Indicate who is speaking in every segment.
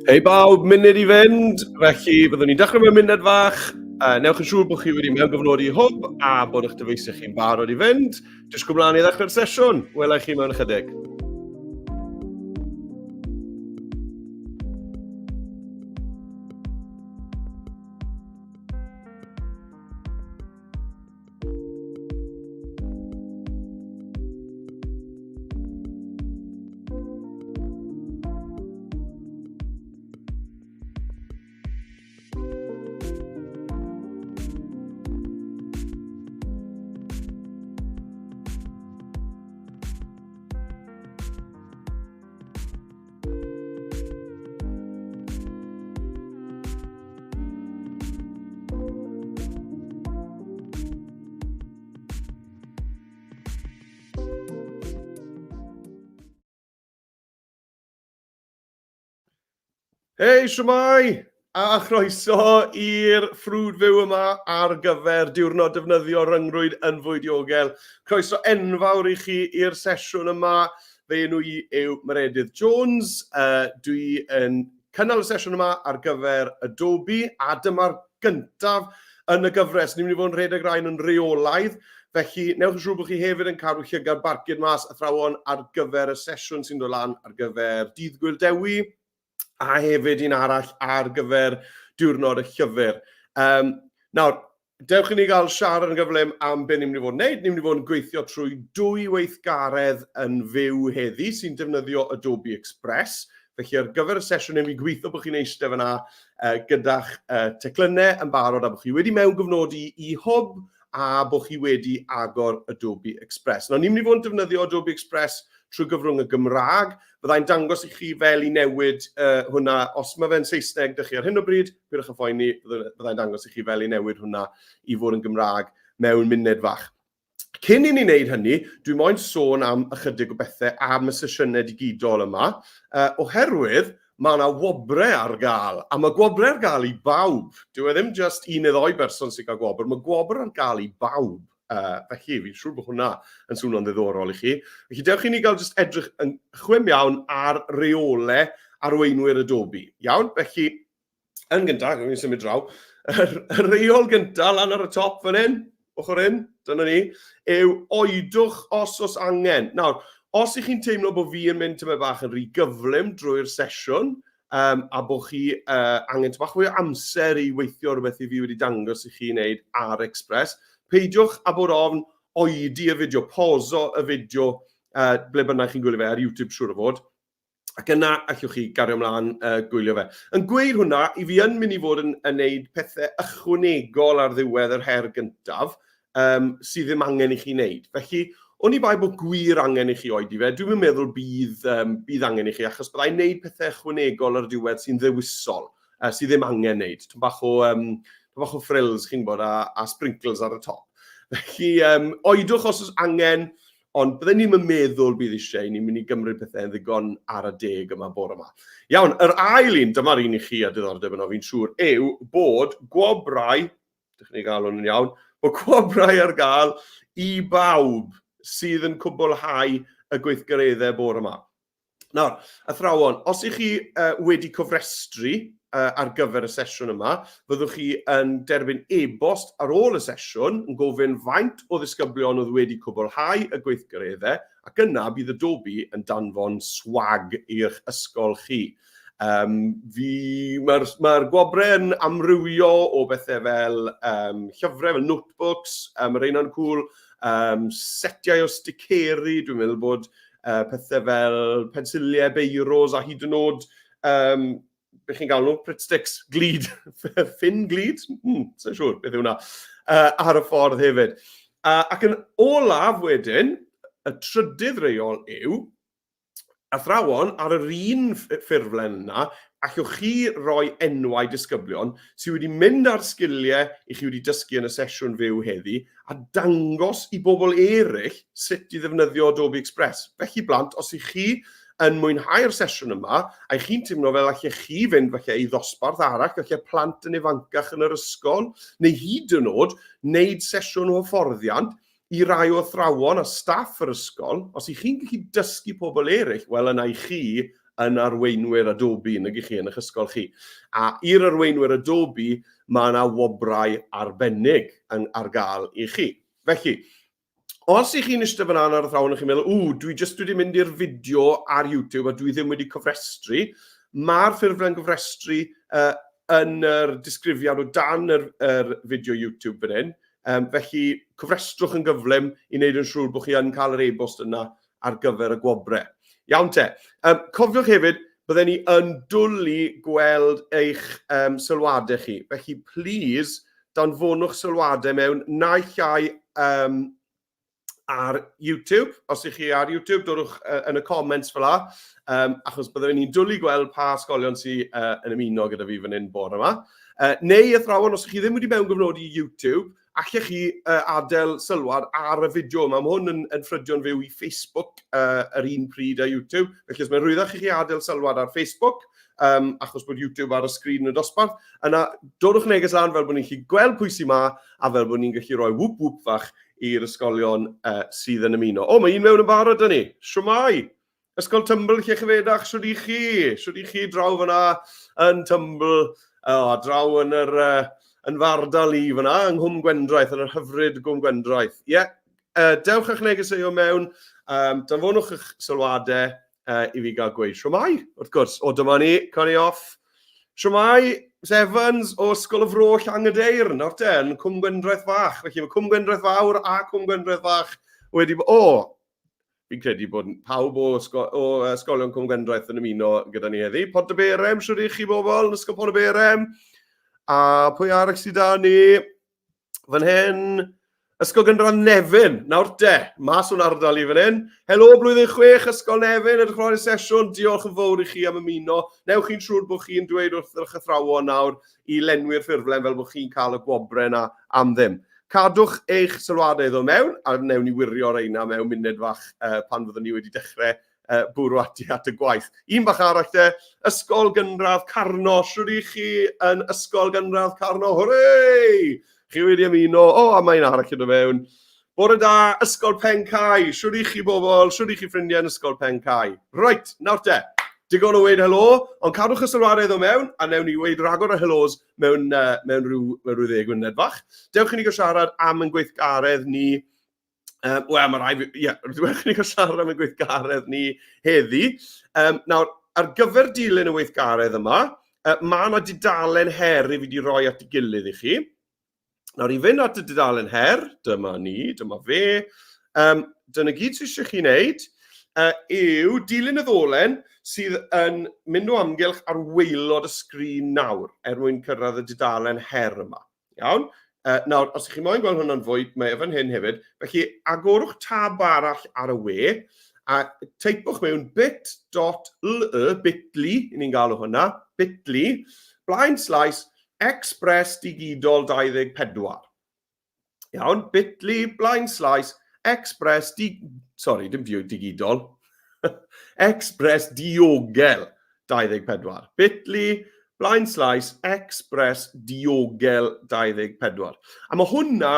Speaker 1: Hei bawb, munud i fynd, felly byddwn ni'n dechrau mewn munud fach. Uh, newch yn siŵr bod chi wedi mewngofnodi hwb a bod eich dyfeisiau chi'n barod i fynd. Disgwyl mlaen i ddechrau'r sesiwn. Wela i chi mewn ychydig. Hei, siwmai! A chroeso i'r ffrwd fyw yma ar gyfer diwrnod defnyddio ryngrwyd yn fwy diogel. Croeso enfawr i chi i'r sesiwn yma. Fe enw i yw Meredydd Jones. Uh, dwi yn cynnal y sesiwn yma ar gyfer Adobe a dyma'r gyntaf yn y gyfres. Ni'n mynd i fod yn rhedeg rhain yn rheolaidd, felly newch yn siŵr bod chi hefyd yn cadw llygad barcud mas athrawon ar gyfer y sesiwn sy'n dod lan ar gyfer Dydd Gwyl Dewi a hefyd un arall ar gyfer diwrnod y llyfr. Um, nawr, Dewch i ni gael siarad yn gyflym am be ni'n mynd i fod yn wneud. Ni'n mynd i fod yn gweithio trwy dwy weithgaredd yn fyw heddi sy'n defnyddio Adobe Express. Felly ar gyfer y sesiwn hyn, fi'n gobeithio bod chi'n eistedd fyna uh, gyda'ch uh, teclynnau yn barod a bod chi wedi mewngofnodi i Hwb a bod chi wedi agor Adobe Express. Nawr, ni'n mynd i fod yn defnyddio Adobe Express trwy gyfrwng y Gymraeg. Fyddai'n dangos i chi fel i newid uh, hwnna. Os mae fe'n Saesneg, dych chi ar hyn o bryd, peidiwch â phoeni, fyddai'n dangos i chi fel i newid hwnna i fod yn Gymraeg mewn munud fach. Cyn i ni wneud hynny, dwi moyn sôn am ychydig o bethau am y sesiynau digidol yma, uh, oherwydd mae yna wobrau ar gael, a mae gwobrau ar gael i bawb. Dyw e ddim just un neu ddoi berson sy'n cael gwobr, mae gwobr ar gael i bawb. Uh, felly, fi'n siŵr bod hwnna yn swnio'n ddiddorol i chi. Felly, dewch i ni gael jyst edrych yn chwim iawn ar reolau arweinwyr Adobe. Iawn? Felly, yn gyntaf, fi'n symud draw, yr reol gyntaf lan ar y top fan hyn, ochr hyn, dyna ni, yw oedwch os oes angen. Nawr, os ych chi'n teimlo bod fi yn mynd tymed bach yn rhy gyflym drwy'r sesiwn, um, a bod chi uh, angen bach fwy o amser i weithio rhywbeth i fi wedi dangos i chi wneud ar Express, peidiwch a bod ofn oedi y fideo, poso y fideo, uh, ble bynnag chi'n gwylio fe, ar YouTube siŵr o fod, ac yna allwch chi gario ymlaen uh, gwylio fe. Yn gweud hwnna, i fi yn mynd i fod yn, yn neud pethau ychwanegol ar ddiwedd yr her gyntaf, um, sydd ddim angen i chi wneud. Felly, oni bai bod gwir angen i chi oedi fe, dwi'n meddwl bydd, um, bydd angen i chi, achos byddai'n wneud pethau ychwanegol ar y diwedd sy'n ddewisol, uh, sydd ddim angen wneud. Tyn bach o, um, bach o frills, chi'n gwybod, a, a sprinkles ar y top. Felly, um, oedwch os oes angen, ond bydden ni'n meddwl bydd eisiau, ni'n mynd i gymryd pethau yn ddigon ar y deg yma bore yma. Iawn, yr ail un, dyma'r un i chi a diddordeb yno fi'n siŵr, yw bod gwobrau dych chi'n gael hwn yn iawn, bod gwobrau ar gael i bawb sydd yn cwblhau y gweithgareddau bore yma. Nawr, athrawon, os ych chi uh, wedi cofrestru uh, ar gyfer y sesiwn yma, fyddwch chi yn derbyn e-bost ar ôl y sesiwn yn gofyn faint o ddisgyblion oedd wedi cwblhau y gweithgareddau, ac yna bydd Adobe yn danfon swag i'ch ysgol chi. Um, fi, mae'r mae gwobrau yn amrywio o bethau fel um, llyfrau, fel notebooks, um, mae rheina'n cool, um, setiau o sticeri, dwi'n meddwl bod uh, pethau fel pensiliau, beiros a hyd yn oed, um, beth chi'n gael nhw, Pritt sticks, glid, ffin glid, hmm, sa'n siŵr beth yw hwnna, uh, ar y ffordd hefyd. Uh, ac yn olaf wedyn, y trydydd reol yw, athrawon ar yr un ffurflen yna, allwch chi roi enwau disgyblion sydd wedi mynd â'r sgiliau i chi wedi dysgu yn y sesiwn fyw heddi a dangos i bobl eraill sut i ddefnyddio Adobe Express. Felly blant, os ych chi yn mwynhau'r sesiwn yma, a ych chi'n teimlo fel allech chi fynd falle i ddosbarth arall, falle plant yn ifancach yn yr ysgol, neu hyd yn oed wneud sesiwn o hyfforddiant, i rai o athrawon a staff yr ysgol, os y'ch chi'n gallu dysgu pobl eraill, wel yna i chi yn arweinwyr Adobe, nag i chi, yn eich ysgol chi. A i'r arweinwyr Adobe, mae yna wobrau arbennig yn, ar gael i chi. Felly, os i chi'n eistedd fyna ar y thrawn a chi'n meddwl, ww, dwi jyst wedi mynd i'r fideo ar YouTube a dwi ddim wedi cofrestru, mae'r ffurflen gofrestru yn yr disgrifiad o dan yr, yr fideo YouTube fan hyn. Felly, cofrestrwch yn gyflym i wneud yn siŵr bod chi yn cael yr e-bost yna ar gyfer y gwobrau. Iawn te. Cofiwch hefyd, bydden ni yn dwlu gweld eich sylwadau chi. Felly, please, danfonwch sylwadau mewn naill ai ar YouTube. Os ych chi ar YouTube, dodwch yn y comments fel la, achos byddwn ni'n dwlu gweld pa ysgolion sydd yn ymuno gyda fi fan hyn bore yma. Neu athrawon, os ych chi ddim wedi mewngyfnodi YouTube, allech chi adael sylwad ar y fideo yma. Mae hwn yn ffrydio'n fyw i Facebook yr un pryd â YouTube. Felly os mae'n rhwyddach i chi adael sylwad ar Facebook, achos bod YouTube ar y sgrin yn y dosbarth, yna dodwch neges lan fel bod ni'n gallu gweld pwy sy'n ma a fel bod ni'n gallu rhoi whoop whoop fach i'r ysgolion sydd yn ymuno. O, mae un mewn yn barod 'da ni. Shwmae? Ysgol Tymbl Llechfedach, shwd i chi? Shwd i chi draw fyna yn Tymbl, o, draw yn yr, yn f'ardal i fyna, yng Nghwm Gwendraeth, yn yr hyfryd Gwm Gwendraeth. Ie, yeah, dewch a'ch negeseuon mewn, danfonwch eich sylwadau i fi gael gweud shwmae, wrth gwrs. O, dyma ni, Connie off. Shwmae, Miss Evans o Ysgol y Fro Llangydeir, nawr te, yn Cwm Gwendraeth Fach. Felly mae Cwm Gwendraeth Fawr a Cwm Gwendraeth Fach wedi... O, fi'n credu bod pawb o ysgolion Cwm Gwendraeth yn ymuno gyda ni heddi. Pont y Berem, siwr i chi bobl yn Ysgol Pont y Berem. A pwy arall sydd da ni? Fan hyn, Ysgol Gynradd Nefyn, nawr te, mas o'n ardal i fan hyn. Helo, blwyddyn 6, Ysgol Nefyn, edrych mlaen i'r sesiwn, diolch yn fawr i chi am ymuno. Newch chi'n siŵr bod chi'n dweud wrth eich athrawon nawr i lenwi'r ffurflen fel bod chi'n cael y gwobrau yna am ddim. Cadwch eich sylwadau iddo mewn, a wnewn ni wirio reina mewn munud fach pan fyddwn ni wedi dechrau bwrw ati at y gwaith. Un bach arall te, Ysgol Gynradd Carno. Shwd i chi yn Ysgol Gynradd Carno? Hwrê! Chi wedi ymuno. O, a mae'n arall yn dod mewn. Bore da, Ysgol Pencae. Shwd i chi bobl? Shwd i chi ffrindiau yn Ysgol Pencae? Reit, nawr te. Digon o weud helo, ond cadwch y sylwadau iddo mewn, a newn ni weud rhagor o helos mewn rhyw 10 munud fach. Dewch i ni gael siarad am ein gweithgaredd ni. Wel, mae rhaid fi... Ie, yeah, dewch i ni gael siarad am ein gweithgaredd ni heddi. Nawr, ar gyfer dilyn y weithgaredd yma, mae yna dudalen her i fi wedi rhoi at ei gilydd i chi. Nawr, i fynd at y dudalen her, dyma ni, dyma fe. Dyna gyd sydd eisiau chi wneud yw dilyn y ddolen sydd yn mynd o amgylch ar waelod y sgrin nawr er mwyn cyrraedd y dudalen her yma. Iawn? Nawr, os ych chi moyn gweld hwnna'n fwy, mae e fan hyn hefyd. Felly, agorwch tab arall ar y we, a teipwch mewn bit.ly, bit.ly, i ni'n galw hwnna, bit.ly, blaen slaes, Express Digidol 24. Iawn, bit.ly, blaen slaes, Express di... Sorry, dim digidol. Express Diogel 24. Bit.ly, blaen slaes, Express Diogel 24. A mae hwnna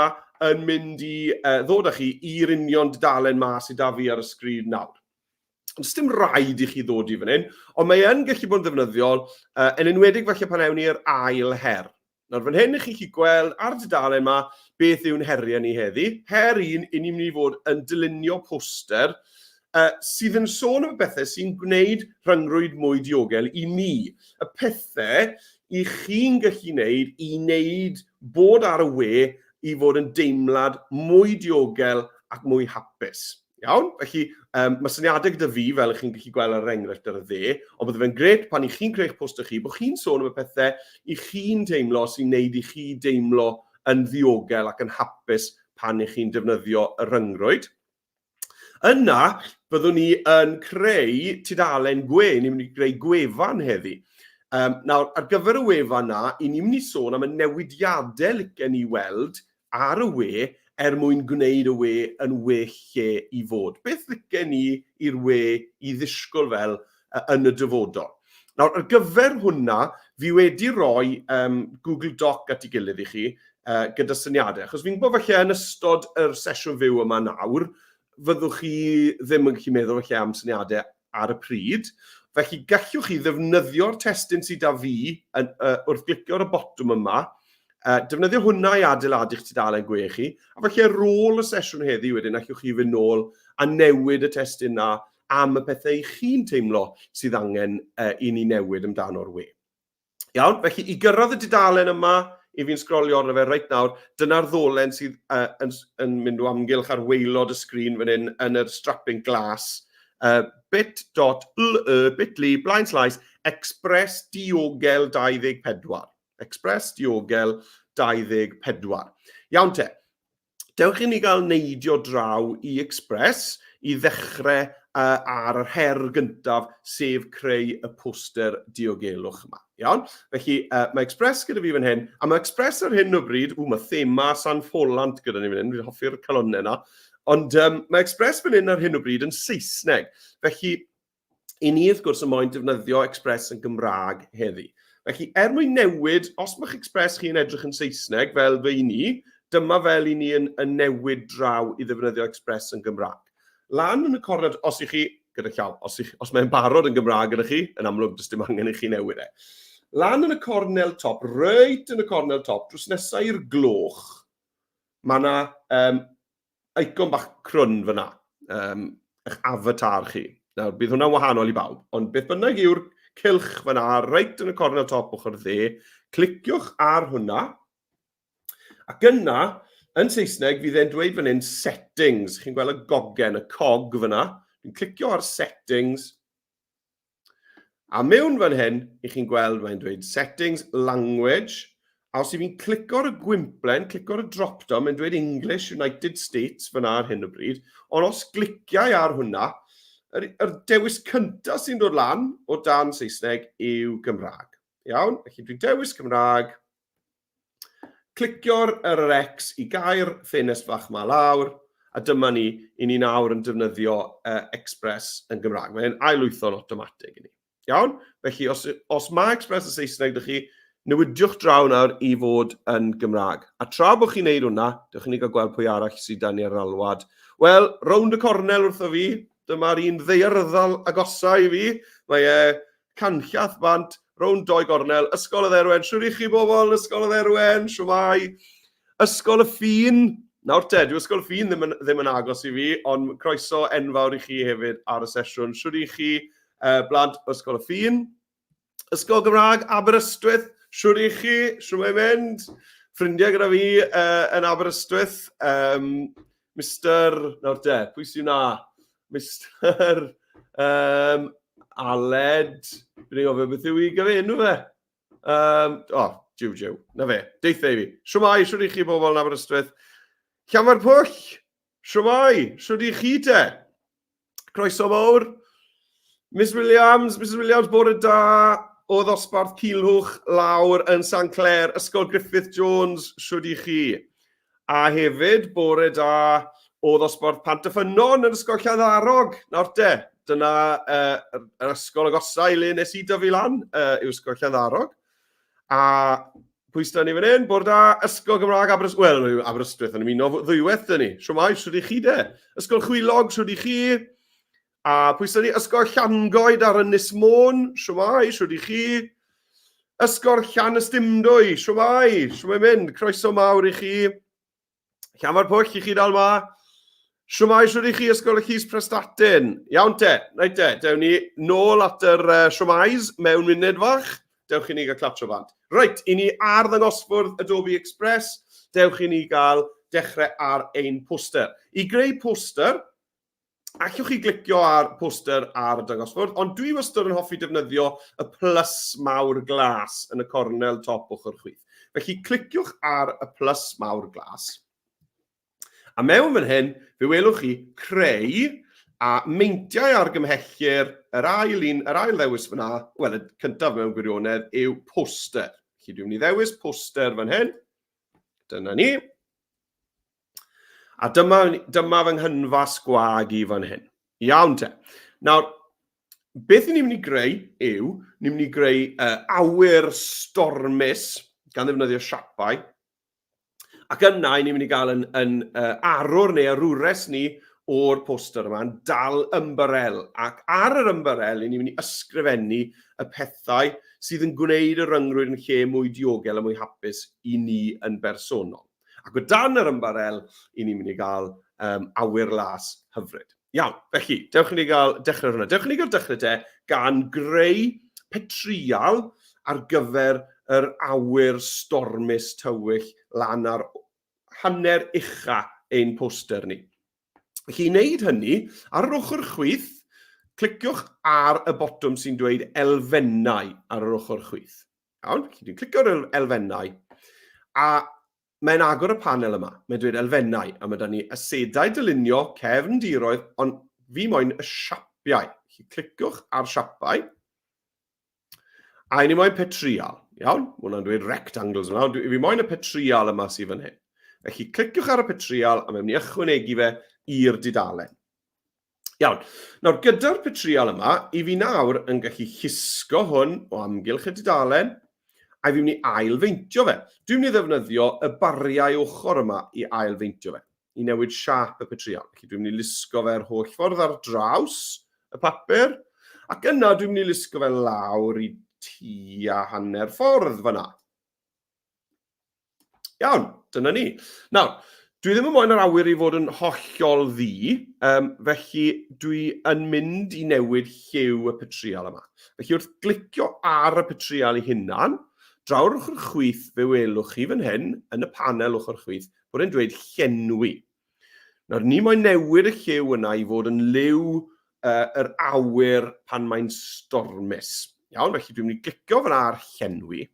Speaker 1: yn mynd i ddod â chi i'r union dudalen ma sydd da fi ar y sgrin nawr. Does dim rhaid i chi ddod i fan hyn, ond mae yn gallu bod yn ddefnyddiol, yn enwedig falle pan ewn ni'r ail her. Nawr fan hyn, chi'n gallu gweld ar y dudalen yma beth yw'n heriau ni heddi. Her un, i ni'n mynd i fod yn dylunio poster sydd yn sôn am y bethau sy'n gwneud rhyngrwyd mwy diogel i ni. Y pethau i chi'n gallu wneud i wneud bod ar y we i fod yn deimlad mwy diogel ac mwy hapus. Iawn? Felly, mae syniadau gyda fi, fel ych chi'n gallu gweld ar yr enghraifft ar y dde, ond bydde fe'n grêt pan i chi'n creu'ch poster chi, bod chi'n sôn am y pethau i chi'n teimlo sy'n neud i chi deimlo yn ddiogel ac yn hapus pan i chi'n defnyddio y rhyngrwyd. Yna, byddwn ni yn creu tudalen gwe, ni'n mynd i greu gwefan heddi. Nawr, ar gyfer y wefan na, i ni'n mynd i sôn am y newidiadau licen ni weld ar y we er mwyn gwneud y we yn well lle i fod. Beth licen ni i'r we i ddisgwyl fel yn y dyfodol? Nawr, ar gyfer hwnna, fi wedi rhoi Google Doc at ei gilydd i chi gyda syniadau, achos fi'n gwybod falle yn ystod yr sesiwn fyw yma nawr, fyddwch chi ddim yn gallu meddwl falle am syniadau ar y pryd. Felly gallwch chi ddefnyddio'r testun sydd 'da fi yn, wrth glicio ar y botwm yma, defnyddio hwnna i adeiladu'ch tudalen gwe chi, a falle ar ôl y sesiwn heddi wedyn allwch chi fynd nôl a newid y testun 'na am y pethau chi'n teimlo sydd angen i ni newid amdano'r we. Iawn, felly i gyrraedd y dudalen yma, i fi'n sgrolio arno fe reit nawr, dyna'r ddolen sydd yn, yn mynd o amgylch ar waelod y sgrin fan hyn yn yr strapping glas. Bit.ly, bit.ly, blaen slaes, express diogel 24. Express diogel 24. Iawn te, Dewch i ni gael neidio draw i Express i ddechrau ar yr her gyntaf, sef creu y poster diogelwch yma. Iawn? Felly, mae Express gyda fi fan hyn, a mae Express ar hyn o bryd, ww, mae thema San Ffolant gyda ni fan hyn, fi'n hoffi'r calonnau yna, ond mae Express fan hyn ar hyn o bryd yn Saesneg. Felly, i ni wrth gwrs yn moyn defnyddio Express yn Gymraeg heddi. Felly, er mwyn newid, os mae'ch Express chi yn edrych yn Saesneg, fel fy i ni, dyma fel i ni yn, yn newid draw i ddefnyddio Express yn Gymraeg. Lan yn y cornel, os i chi, gyda llaw, os, i, os mae'n barod yn Gymraeg gyda chi, yn amlwg, does dim angen i chi newid e. Lan yn y cornel top, reit yn y cornel top, drws nesaf i'r gloch, mae yna icon bach crwn fyna, eich avatar chi. Nawr, bydd hwnna'n wahanol i bawb, ond beth bynnag yw'r cylch fyna, reit yn y cornel top ochr dde, cliciwch ar hwnna, ac yna, yn Saesneg, fydd e'n dweud fan hyn settings. Chi'n gweld y gogen, y cog fyna. Dwi'n clicio ar settings, A mewn fan hyn, i chi'n gweld mae'n dweud settings, language, a os i fi'n clico ar y gwymplen, clico ar y drop-down, mae'n dweud English, United States fyna ar hyn o bryd, ond os gliciau ar hwnna, yr, yr dewis cyntaf sy'n dod lan o dan Saesneg yw Gymraeg. Iawn, felly dwi'n dewis Cymraeg, Clicio'r yr yr X i gau'r ffenest fach 'ma lawr, a dyma ni, i ni nawr yn defnyddio Express yn Gymraeg. Mae'n ail-lwytho'n awtomatig i ni. Iawn? Felly, os, os mae Express yn Saesneg dych chi, newidiwch draw nawr i fod yn Gymraeg. A tra bod chi'n neud hwnna, dewch i ni gael gweld pwy arall sydd dan ni ar yr alwad. Wel, rownd y cornel wrtho fi, dyma'r un ddaearyddol agosa i fi. Mae e Canllath bant, rownd doi gornel, Ysgol y Dderwen, shwd i chi bobl, Ysgol y Dderwen, shwmae? Ysgol y Ffin, nawr te, dyw Ysgol y Ffin ddim yn, ddim yn agos i fi, ond croeso enfawr i chi hefyd ar y sesiwn. Shwd i chi, blant Ysgol y Ffin? Ysgol Gymraeg Aberystwyth, shwd i chi, shwd mae'n mynd? Ffrindiau gyda fi yn Aberystwyth, Mister, nawr te, pwy sy'n na? Mister Aled, fi'n ei gofio beth yw i gyfe enw fe. O, oh, jiw jiw, na fe, deitha i fi. Shwmae, shwd i chi bobl yn Aberystwyth? Llanfair Pwll, shwmae, shwd i chi te? Croeso mawr. Miss Williams, Mrs Williams, bore da o ddosbarth Culhwch lawr yn San Clêr, Ysgol Griffith Jones, shwd i chi? A hefyd, bore da o ddosbarth Pantyffynnon yn Ysgol Llanddarog. Nawr te, dyna yr ysgol agosa i le nes i dyfu lan, yw Ysgol Llanddarog. A pwy sydd ni fan hyn? Bore da, Ysgol Gymraeg Aberystwyth. Wel, Aberystwyth yn ymuno ddwywaith dyn ni. Shwmae, shwd i chi de? Ysgol Chwilog, shwd i chi? A pwy sydd ni? Ysgol Llangoed ar Ynys Môn, shwmae, shwd i chi? Ysgol Llanystumdwy, shwmae, shwmae mynd? Croeso mawr i chi. Llanfair Pwll i chi dal ma. Shwmae, shwd i chi, Ysgol y Llys Prestatyn? Iawn te, reit te, dewn ni nôl at yr shwmaes mewn munud fach. Dewch i ni gael clatsio bant. Reit, i ni ar ddangosfwrdd Adobe Express, dewch i ni gael dechrau ar ein poster. I greu poster, Allwch chi glicio ar poster ar y dangosfwrdd, ond dwi wastad yn hoffi defnyddio y plus mawr glas yn y cornel top ochr chwith. Felly cliciwch ar y plus mawr glas. A mewn fan hyn, fe welwch chi creu a meintiau argymhellir yr ail un, yr ail ddewis fyna, wel y cyntaf mewn gwirionedd, yw poster. Felly dwi'n mynd i ddewis poster fan hyn. Dyna ni. A dyma, dyma fy nghynfas gwag i fan hyn. Iawn te. Nawr, beth ni'n mynd i greu yw, ni'n mynd i greu awyr stormus gan ddefnyddio siapau. Ac yna, ni'n mynd i gael yn, yn arwr neu arwres ni o'r poster yma yn dal ymbarel, ac ar yr ymbarel i ni'n mynd i ysgrifennu y pethau sydd yn gwneud y ryngrwyd yn lle mwy diogel a mwy hapus i ni yn bersonol. Ac o dan yr ymbarel, i ni'n mynd i gael awyr las hyfryd. Iawn, felly, dewch i ni gael dechrau hwnna. Dewch i ni gael dechrau te gan greu petrial ar gyfer yr awyr stormus tywyll lan ar hanner ucha ein poster ni. Felly i wneud hynny, ar yr ochr chwith, cliciwch ar y botwm sy'n dweud elfennau ar yr ochr chwith. Iawn, felly dwi'n clicio ar yr elfennau, a mae'n agor y panel yma. Mae'n dweud elfennau, a mae da ni asedau dylunio, cefndiroedd, ond fi moyn y siapiau. Felly cliciwch ar siapau, A i ni moyn petrial, iawn? Mae hwnna'n dweud rectangles yma, ond fi moyn y petrial yma sydd fan hyn. Felly cliciwch ar y petrial a mae'n mynd i ychwanegu fe i'r dudalen. Iawn, nawr gyda'r petrial yma, i fi nawr yn gallu llusgo hwn o amgylch y dudalen, a fi'n mynd i ail-feintio fe. Dwi'n mynd i ddefnyddio y bariau ochr yma i ail-feintio fe. i newid siâp y petryal. Felly dwi'n mynd i lusgo fe'r holl ffordd ar draws y papur, ac yna dwi'n mynd i lusgo fe lawr i tua hanner ffordd fyna. Iawn, dyna ni. Nawr, dwi ddim yn moyn yr awyr i fod yn hollol ddu, felly dwi yn mynd i newid lliw y petryal yma. Felly wrth glicio ar y petryal ei hunan, draw'r ochr chwith fe welwch chi fan hyn, yn y panel ochr chwith, bod e'n dweud llenwi. Nawr, ni moyn newid y lliw yna i fod yn liw yr awyr pan mae'n stormus. Iawn, felly dwi'n mynd i glicio fan ar llenwi.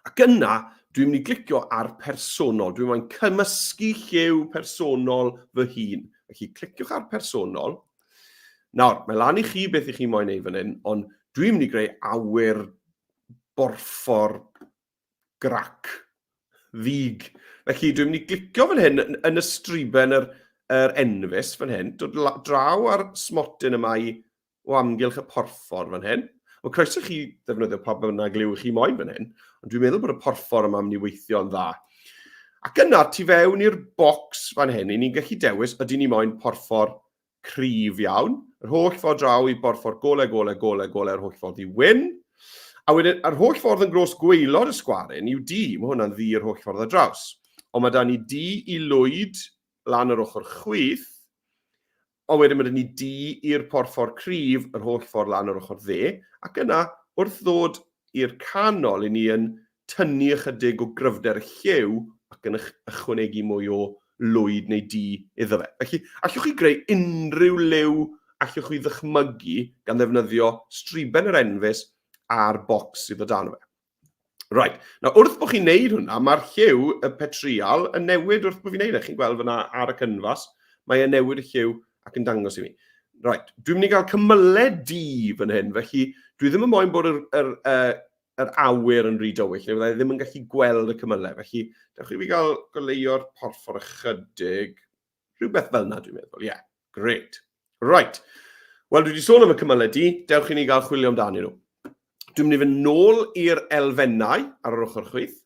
Speaker 1: Ac yna, dwi'n mynd i glicio ar personol. Dwi'n moyn cymysgu lliw personol fy hun. Felly, cliciwch ar personol. Nawr, mae lan i chi beth i chi moyn ei fan hyn, ond dwi'n mynd i greu awyr borffor grac. Ddig. Felly dwi'n mynd i glicio fan hyn yn y striben yr, yr enfys fan hyn, dod draw ar smotyn yma i o amgylch y porffor fan hyn. Mae croeso chi ddefnyddio pa bynnag liw chi moyn fan hyn, ond dwi'n meddwl bod y porffor yma mynd i weithio'n dda. Ac yna, tu fewn i'r bocs fan hyn, i ni'n gallu dewis ydy ni moyn porffor cryf iawn, yr holl ffordd draw i borffor gole, gole, gole, gole, yr holl ffordd i wyn. A wedyn, yr holl ffordd yn gros gwaelod y sgwaryn yw du, mae hwnna'n ddu yr holl ffordd ar draws. Ond mae da ni du i lwyd lan yr ochr chwith, ond wedyn mae da ni du i'r porffor cryf yr holl ffordd lan yr ochr dde, ac yna, wrth ddod i'r canol, i ni yn tynnu ychydig o gryfder y lliw ac yn ychwanegu mwy o lwyd neu du iddo fe. Felly, allwch chi greu unrhyw liw allwch chi ddychmygu gan ddefnyddio striben yr enfys a'r bocs sydd o dan fe. Right, nawr wrth bod chi'n neud hwnna, mae'r lliw, y petrial, yn newid wrth bod fi'n neud e. Chi'n gweld fyna ar y cynfas, mae e'n newid y lliw ac yn dangos i mi. Right, dwi'n mynd i gael cymylau du fan hyn, felly dwi ddim yn moyn bod yr, yr, yr, yr awyr yn rhy dywyll, neu fyddai ddim yn gallu gweld y cymylau. Felly, dewch i fi gael goleuo'r porffor ychydig. Rhywbeth fel yna, dwi'n meddwl. Ie, yeah, great. Right. Wel, dwi wedi sôn am y cymylau di, dewch i ni gael chwilio amdanyn nhw. Dwi'n mynd i fynd nôl i'r elfennau ar yr ochr chwith.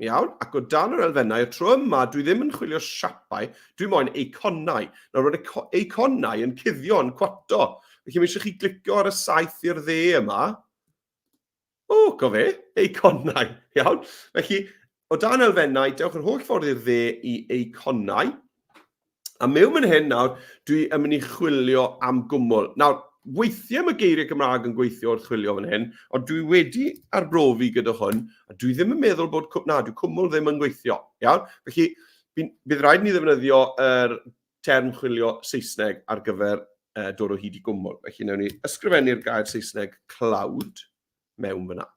Speaker 1: Iawn, ac o dan yr elfennau, y tro yma dwi ddim yn chwilio siapau, dwi moyn eiconau. Nawr, mae'r eiconau yn cuddio, yn cwato. Felly mae eisiau chi glicio ar y saeth i'r dde yma. O, go fe, eiconau. Iawn. Felly, o dan elfennau, dewch yr holl ffordd i'r dde i eiconau. A mewn fan hyn nawr, dwi yn mynd i chwilio am gwmwl. Nawr, weithiau mae geiriau Cymraeg yn gweithio wrth chwilio fan hyn, ond dwi wedi arbrofi gyda hwn, a dwi ddim yn meddwl bod, na, dwi cwmwl ddim yn gweithio. Iawn? Felly, bydd rhaid ni ddefnyddio yr term chwilio Saesneg ar gyfer dod o hyd i gwmwl. Felly, wnawn ni ysgrifennu'r gair Saesneg cloud mewn fyna.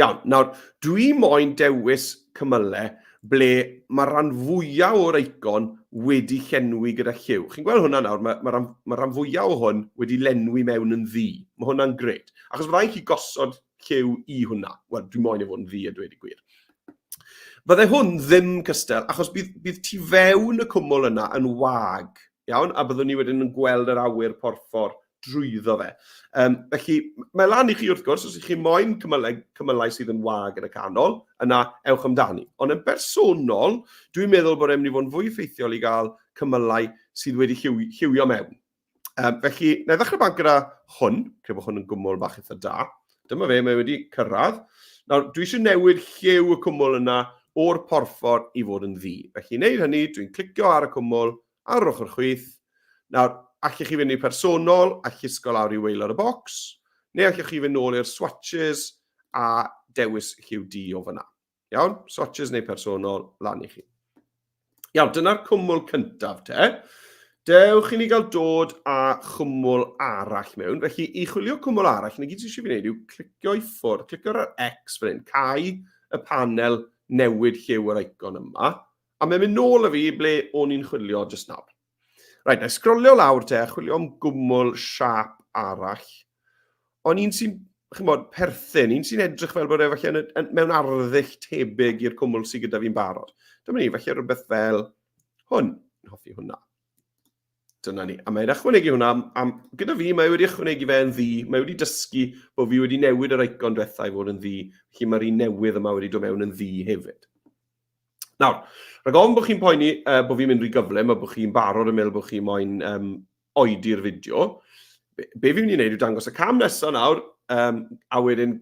Speaker 1: Iawn, nawr, dwi moyn dewis cymylau ble mae rhan fwyaf o'r eicon wedi llenwi gyda lliw. Chi'n gweld hwnna nawr, mae, mae, rhan, mae rhan fwyaf o hwn wedi lenwi mewn yn ddu. Mae hwnna'n gret. Achos byddai'n chi gosod lliw i hwnna. Wel, dwi moyn ei fod yn ddu a dweud y gwir. Byddai hwn ddim cystal, achos bydd, bydd tu fewn y cwmwl yna yn wag, iawn, a byddwn ni wedyn yn gweld yr awyr porffor. drwyddo fe. Um, felly, mae lan i chi wrth gwrs, os ych chi moyn cymylau, cymylau sydd yn wag yn y canol, yna ewch amdani. Ond yn bersonol, dwi'n meddwl bod e'n mynd i fod yn fwy effeithiol i gael cymylau sydd wedi lliw, lliwio mewn. Um, felly, na i ddechrau bant gyda hwn, credu bod hwn yn gwmwl bach eitha da. Dyma fe, mae wedi cyrraedd. Nawr, dwi eisiau newid lliw y cwmwl yna o'r porffor i fod yn ddu. Felly, i wneud hynny, dwi'n clicio ar y cwmwl ar yr ochr chwith. Nawr, allech chi fynd i personol a llusgo lawr i waelod y bocs, neu allech chi fynd nôl i'r swatches a dewis lliw du o fyna. Iawn? Swatches neu personol, lan i chi. Iawn, dyna'r cwmwl cyntaf te. Dewch i ni gael dod â chwmwl arall mewn. Felly, i chwilio cwmwl arall, na gyd sydd eisiau fi wneud yw clicio i ffwrdd, clicio ar yr X fan hyn, cau y panel newid lliw yr icon yma, a mae'n mynd nôl â fi ble o'n i'n chwilio jyst nawr. Reit, na i sgrolio lawr te a chwilio am gwmwl siâp arall. Ond un sy'n, chymod, perthyn, un sy'n edrych fel bod e falle yn, yn, mewn arddull tebyg i'r cwmwl sydd gyda fi'n barod. Dyma ni, falle rhywbeth fel hwn. Hoffi hwnna. Dyna ni. A mae'n ychwanegu hwnna, am, am, gyda fi, mae wedi ychwanegu fe yn ddu. Mae wedi dysgu bod fi wedi newid yr icon diwetha i fod yn ddu. Felly mae'r un newydd yma wedi dod mewn yn ddu hefyd. Nawr, rhag ofn bod chi'n poeni uh, bod fi'n mynd rhy gyflym a bod chi'n barod yn meddwl bod chi moyn um, oedi'r fideo, be, be fi'n mynd i wneud yw dangos y cam nesaf nawr, um, a wedyn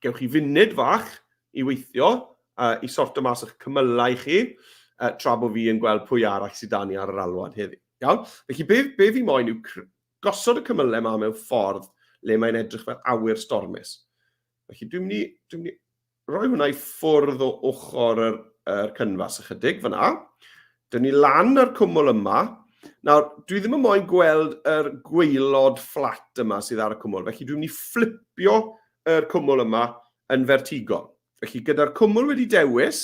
Speaker 1: gewch chi funud fach i weithio, uh, i sorto mas eich cymylau chi, uh, tra bod fi yn gweld pwy arall sydd dan ni ar yr alwad heddi. Iawn? Felly be, be fi moyn yw gosod y cymylau yma mewn ffordd le mae'n edrych fel awyr stormus. Felly dwi'n mynd i, dwi mynd i roi hwnna i ffwrdd o ochr yr, yr cynfas ychydig fyna. Dyn ni lan ar cwmwl yma. Nawr, dwi ddim yn moyn gweld yr gwaelod fflat yma sydd ar y cwmwl, felly dwi'n mynd i fflipio yr cwmwl yma yn fertigol. Felly gyda'r cwmwl wedi dewis,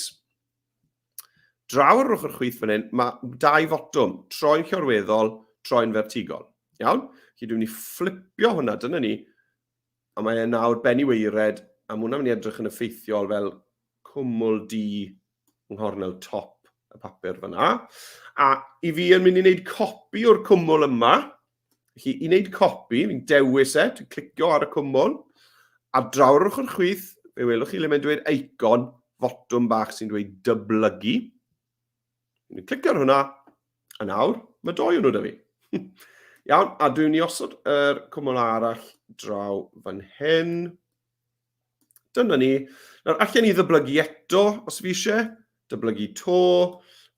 Speaker 1: draw ar yr ochr chwith fan hyn, mae dau fotwm, troi'n llorweddol, troi'n fertigol. Iawn? Felly dwi'n mynd i fflipio hwnna, dyna ni, a mae e nawr ben i waered, a mae hwnna'n mynd i edrych yn effeithiol fel cwmwl du yng nghornel top y papur fyna. A i fi yn mynd i wneud copi o'r cwmwl yma. Felly, i wneud copi, fi'n dewis e, dwi'n clicio ar y cwmwl, a draw ar ochr chwith, fe welwch chi le mae'n dweud icon, fotwm bach sy'n dweud dyblygu. Dwi'n clicio ar hwnna, a nawr, mae doi o'n nhw da fi. Iawn, a dwi'n mynd i osod yr cwmwl arall draw fan hyn. Dyna ni. Nawr, allan ni ddyblygu eto, os fi eisiau. Dyblygu to.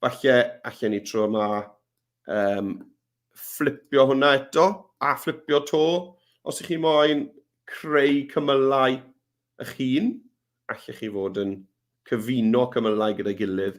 Speaker 1: Falle, allan ni tro yma um, fflipio hwnna eto, a fflipio to. Os ych chi moyn creu cymylau eich hun, allech chi fod yn cyfuno cymylau gyda'i gilydd,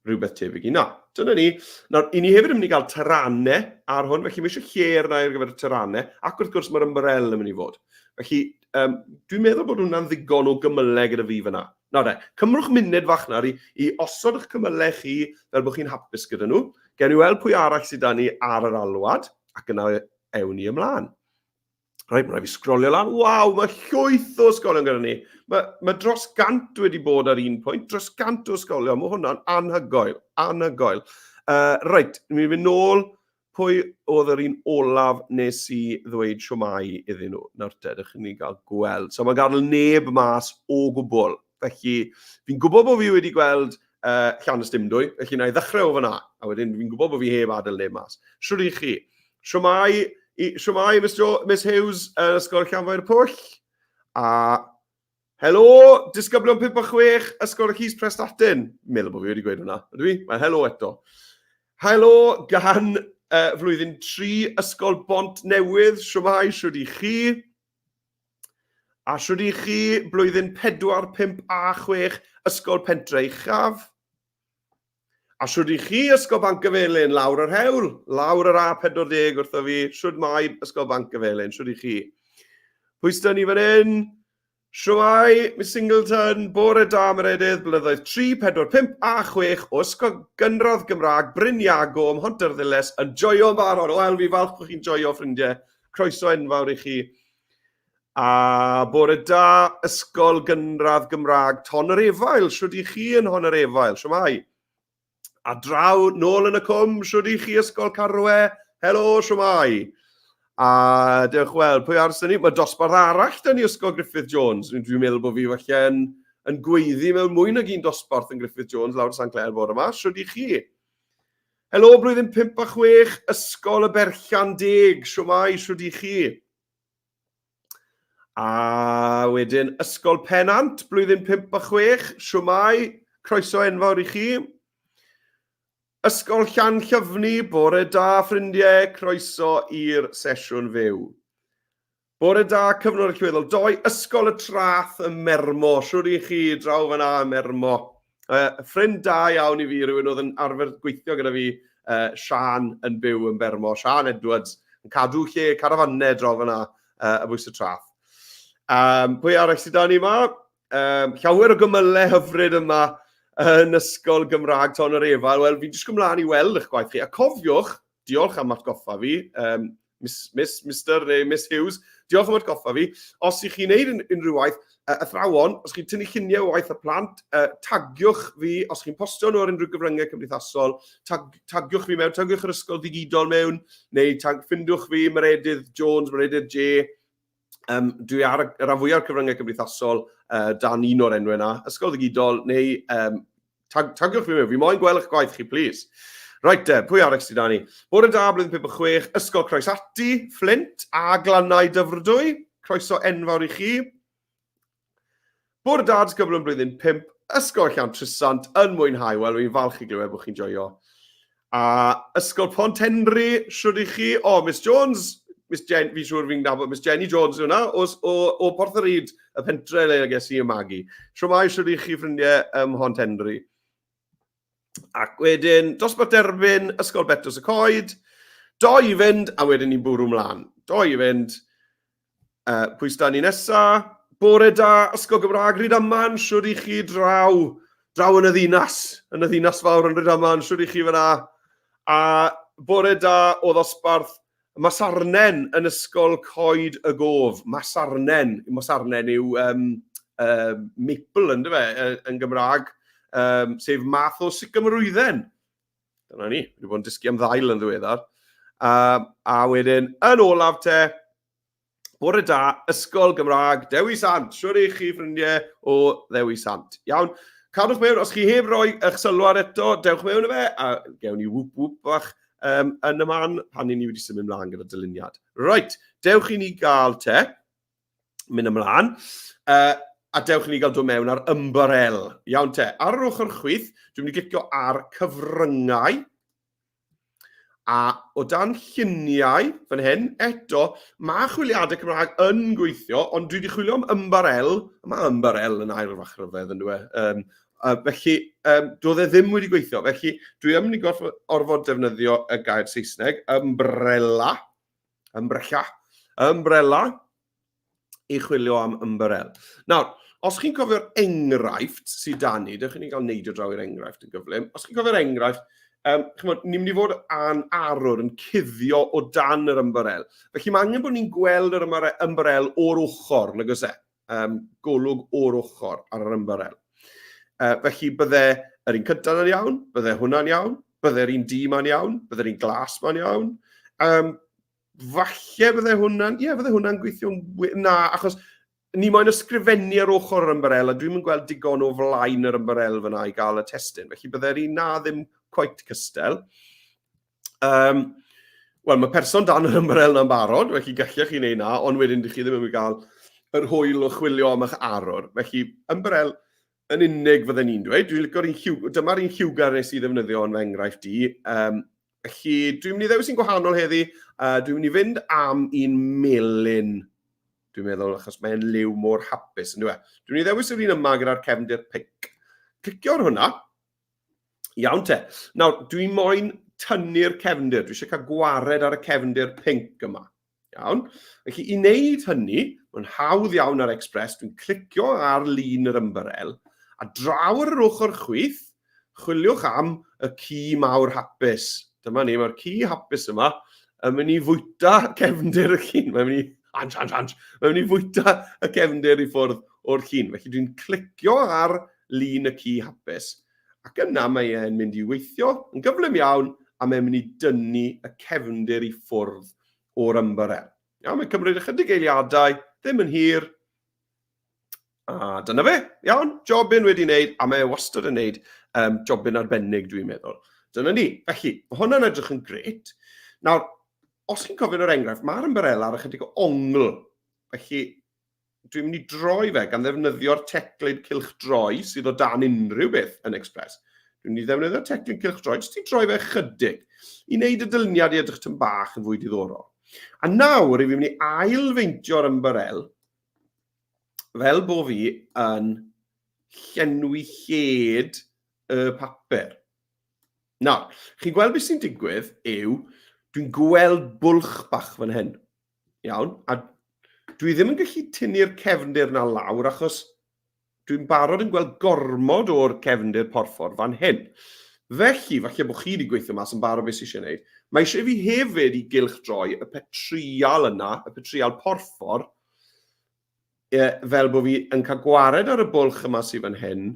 Speaker 1: rhywbeth tebyg i 'na. Dyna ni. Nawr, i ni hefyd yn mynd i gael taranau ar hwn, felly mae eisiau lle arna ar gyfer y taranau, ac wrth gwrs mae'r ymbrel yn mynd i fod. Felly, um, dwi'n meddwl bod hwnna'n ddigon o gymylau gyda fi fyna. Nawr de, cymrwch munud fach nawr i, i osod eich cymylau chi fel bod chi'n hapus gyda nhw. Gewn ni weld pwy arall sydd 'da ni ar yr alwad, ac yna ewn ni ymlaen. Reit, mae rhaid fi sgrolio lan. Waw, mae llwyth o ysgolion gyda ni. Mae, mae dros gant wedi bod ar un pwynt, dros gant o ysgolion. Mae hwnna'n anhygoel, anhygoel. Uh, reit, ni'n mynd nôl. Pwy oedd yr un olaf nes i ddweud siwmai iddyn nhw? Nawr te, dych chi'n gael gweld. So mae'n gadael neb mas o gwbl. Felly, fi'n gwybod bod fi wedi gweld uh, Llanystumdwy, felly na i ddechrau o fyna. A wedyn fi'n gwybod bod fi heb adael neb mas. Shwd i chi? Shwmae, i, shwmae Miss, jo, Miss Hughes yn Ysgol Llanfair Pwll. A helo, disgyblion 5 a 6, Ysgol y Llys Prestatyn. Meddwl bod fi wedi gweud hwnna, ydw i? Wel, helo eto. Helo gan uh, flwyddyn 3, Ysgol Bont Newydd. Shwmae, shwd i chi? A shwd i chi, blwyddyn 4, 5 a 6, Ysgol Pentre Uchaf. A shwd i chi, Ysgol Banc y Felin, lawr yr hewl, lawr yr A40 wrtho fi, shwd mae Ysgol Banc y Felin, shwd i chi? Pwy sydd ni fan hyn? Shwmae, Miss Singleton, bore da Meredydd, blynyddoedd 3, 4, 5 a 6 o Ysgol Gynradd Gymraeg Bryn Iago ym Mhontarddulais yn joio'n barod. Wel, fi falch bod chi'n joio, ffrindiau. Croeso enfawr i chi. A bore da, Ysgol Gynradd Gymraeg Ton yr Efail. Shwd i chi yn Hon yr Efail? Shwmae? A draw, nôl yn y cwm, shwd i chi Ysgol Carwe? Helo, shwmae? A dewch weld, pwy arall sy'n ni? Mae dosbarth arall da ni Ysgol Griffith Jones. Dwi'n meddwl bod fi falle yn, yn gweiddi mewn mwy nag un dosbarth yn Griffith Jones lawr San Clair bore yma. Shwd i chi? Helo, blwyddyn 5 a 6, Ysgol y Berllan Deg. Shwmae, shwd i chi? A wedyn Ysgol Pennant, blwyddyn 5 a 6, shwmae, croeso enfawr i chi. Ysgol Llan Llyfni, bore da ffrindiau, croeso i'r sesiwn fyw. Bore da, cyfnod allweddol 2, Ysgol y Trath ym Mermo. Siwr i chi draw fan'na ym Mermo. Ffrind da iawn i fi, rhywun oedd yn arfer gweithio gyda fi, Sian, yn byw yn Bermo. Sian Edwards, yn cadw lle carafannau draw fan'na y bwys y trath. Pwy arall sydd da ni yma? Llawer o gymylau hyfryd yma yn Ysgol Gymraeg Ton yr Efail. Wel, fi'n disgwyl mlaen i weld eich gwaith chi. A cofiwch, diolch am atgoffa fi, Miss, Miss, Mr neu Miss Hughes, diolch am atgoffa fi. Os ych chi'n neud unrhyw waith, athrawon, os chi'n tynnu lluniau o waith y plant, tagiwch fi, os chi'n postio nhw ar unrhyw gyfryngau cymdeithasol, tag, tagiwch fi mewn, tagiwch yr ysgol ddigidol mewn, neu tag, ffindiwch fi, Meredydd Jones, Meredydd J. Dwi ar y rhan fwyaf o'r cyfryngau cymdeithasol dan un o'r enwau yna, Ysgol Ddigidol, neu tag, tagiwch fi mewn, fi moyn gweld eich gwaith chi, please. Right te, pwy arall sydd da ni? Bore da, blwyddyn 5 a 6, Ysgol Croesatti, Flint a Glannau Dyfrdwy. Croeso enfawr i chi. Bore da, disgyblion blwyddyn 5, Ysgol Llantrisant yn mwynhau. Wel, fi'n falch i glywed bod chi'n joio. A Ysgol Pont Henry, siwr i chi? O, Miss Jones, Miss Jen, fi'n siŵr fi'n nabod Miss Jenny Jones yw hwnna, o, o, o Porth yr Yd, y pentre le ges i ymagu. Siwmai, siwr i chi ffrindiau ym Mhont Henry. Ac wedyn, dosbarth derbyn, Ysgol Betws y Coed, doi i fynd, a wedyn ni'n bwrw mlaen. Doi i fynd, pwy sda ni nesa? Bore da, Ysgol Gymraeg Rhydaman, siwr i chi draw, draw yn y ddinas, yn y ddinas fawr yn Rhydaman, siwr i chi fyna. A bore da o ddosbarth Masarnen yn Ysgol Coed y Gof. Masarnen, Masarnen yw maple, ynddo fe, yn Gymraeg, sef math o sycamorwydden. Dyna ni, wedi bod yn dysgu am ddail yn ddiweddar. A wedyn, yn olaf te, bore da, Ysgol Gymraeg Dewi Sant. Siwr i chi, ffrindiau o Ddewi Sant. Iawn, cadwch mewn, os chi heb roi eich sylwad eto, dewch mewn i fe, a gewn ni whoop whoop bach yn y man pan ni wedi symud ymlaen gyda dyluniad. Right, dewch i ni gael te, mynd ymlaen, a dewch i ni gael dod mewn ar ymbarel. Iawn te, ar yr ochr chwith, dwi'n mynd i glicio ar cyfryngau, A o dan lluniau fan hyn, eto, mae chwiliadau Cymraeg yn gweithio, ond dwi wedi chwilio am ymbarel, a mae ymbarel yn air fach rhyfedd yn dwi. Felly, doedd e ddim wedi gweithio. Felly, dwi yn mynd i gorfod, orfod defnyddio y gair Saesneg, umbrella, umbrella, umbrella, i chwilio am ymbarel. Nawr, os chi'n cofio'r enghraifft sydd dan ni, dewch i ni gael neidio draw i'r enghraifft yn gyflym. Os chi'n cofio'r enghraifft, chymod, ni'n mynd i fod â'n arwr yn cuddio o dan yr ymbarel. Felly mae angen bod ni'n gweld yr ymbarel o'r ochr, nag oes e? Golwg o'r ochr ar yr ymbarel. Felly bydde yr un cyntaf yn iawn, bydde hwnna'n iawn, bydde'r un du ma'n iawn, bydde'r un glas ma'n iawn. Falle bydde hwnna'n, ie, bydde hwnna'n gweithio'n... Na, achos ni moyn ysgrifennu ar ochr yr ymbarel, a dwi'm yn gweld digon o flaen yr ymbarel fyna i gael y testun. Felly bydde'r un na ddim quite cystel. Wel, mae person dan yr ymbarel na'n barod, felly gallech chi wneud na, ond wedyn dych chi ddim yn mynd i gael yr hwyl o chwilio am eich arwr. Felly, ymbarel yn unig fydden ni'n dweud. Dwi'n licio'r un lliw... Dyma'r un lliwgar nes i ddefnyddio yn fy enghraifft i. Felly, dwi'n mynd i ddewis un gwahanol heddi. Dwi'n mynd i fynd am un melyn, dwi'n meddwl, achos mae'n liw mor hapus, yn dwi? Dwi'n mynd i ddewis yr un yma gyda'r cefndir pinc. Clicio ar hwnna. Iawn te. Nawr, dwi'n moyn tynnu'r cefndir. Dwi eisiau cael gwared ar y cefndir pinc yma. Iawn. Felly, i wneud hynny, mae'n hawdd iawn ar Express, dwi'n clicio ar lun yr ymbarel, a draw ar yr ochr chwith, chwiliwch am y ci mawr hapus. Dyma ni, mae'r ci hapus yma yn mynd i fwyta cefndir y llun. Mae'n mynd i, anch, anch, anch, mae'n mynd i fwyta y cefndir i ffwrdd o'r llun. Felly dwi'n clicio ar lun y ci hapus, ac yna mae e'n mynd i weithio yn gyflym iawn, a mae'n mynd i dynnu y cefndir i ffwrdd o'r ymbarel. Iawn, mae'n cymryd ychydig eiliadau, ddim yn hir. A dyna fe, iawn, jobyn wedi wneud, a mae e wastad yn wneud um, jobyn arbennig, dwi'n meddwl. Dyna ni. Felly, mae hwnna'n edrych yn gret. Nawr, os chi'n cofio'n yr enghraifft, mae'r ymbarela ar ychydig o ongl. Felly, dwi'n mynd i droi fe gan ddefnyddio'r teclyn cylchdroi sydd o dan unrhyw beth yn Express. Dwi'n mynd i ddefnyddio'r teclyn cylchdroi jyst i droi fe ychydig, i wneud y dyluniad i edrych tyn bach yn fwy diddorol. A nawr, i fi'n mynd i ail-feintio'r ymbarel fel bo fi yn llenwi lled y papur. Nawr, chi'n gweld beth sy'n digwydd yw, dwi'n gweld bwlch bach fan hyn. Iawn, a dwi ddim yn gallu tynnu'r cefndir na lawr achos dwi'n barod yn gweld gormod o'r cefndir porffor fan hyn. Felly, falle bod chi wedi gweithio mas yn barod beth sydd eisiau gwneud. Mae eisiau fi hefyd i gylchdroi y petrial yna, y petrial porffor, e, fel bod fi yn cael gwared ar y bwlch yma sydd fan hyn,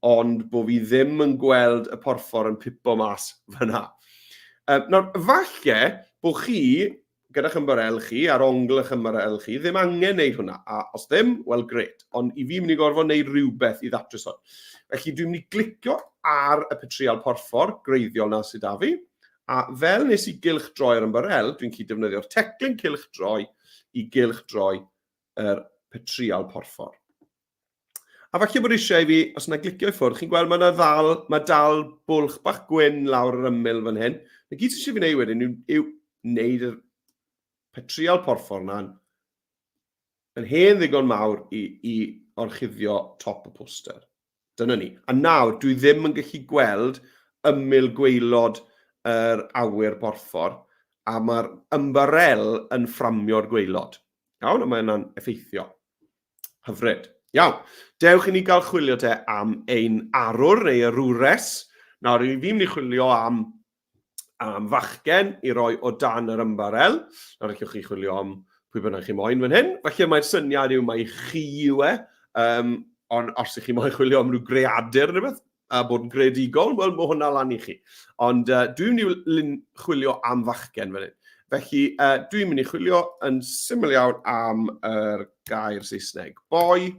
Speaker 1: ond bod fi ddim yn gweld y porffor yn pipo mas fyna. Um, nawr, falle bod chi, gyda'ch ymbarel chi, ar ongl eich ymbarel chi, ddim angen neud hwnna. A os ddim, wel gret. Ond i fi mynd i gorfod neud rhywbeth i ddatrys hwn. Felly dwi'n mynd i glicio ar y petrial porffor greiddiol na sydd da fi. A fel nes i gylch droi'r ymbarel, dwi'n gallu defnyddio'r teclyn cylch droi i gylch droi yr petrial porffor. A falle bod eisiau i fi, os yna glicio i ffwrdd, chi'n gweld mae yna ddal, mae dal bwlch bach gwyn lawr yr ymyl fan hyn. Na gyd sydd eisiau fi wneud wedyn yw, yw wneud yr petrial porffor yna yn hen ddigon mawr i, i orchuddio top y poster. Dyna ni. A nawr, dwi ddim yn gallu gweld ymyl gwaelod yr awyr porffor, a mae'r ymbarel yn fframio'r gwaelod. Iawn, a mae yna'n effeithio. Hyfryd. Iawn, dewch i ni gael chwilio te am ein arwr neu arwres. Nawr, i fi'n mynd i chwilio am am fachgen i roi o dan yr ymbarel. Nawr allwch chi chwilio am pwy bynnag chi moyn fan hyn. Falle mae'r syniad yw mai chi yw e, um, ond os ych chi moyn chwilio am rhyw greadur neu beth, a bod yn greadigol, wel, mae hwnna lan i chi. Ond dwi'n mynd i chwilio am fachgen fan hyn. Felly, dwi'n mynd i chwilio yn syml iawn am yr gair Saesneg boy.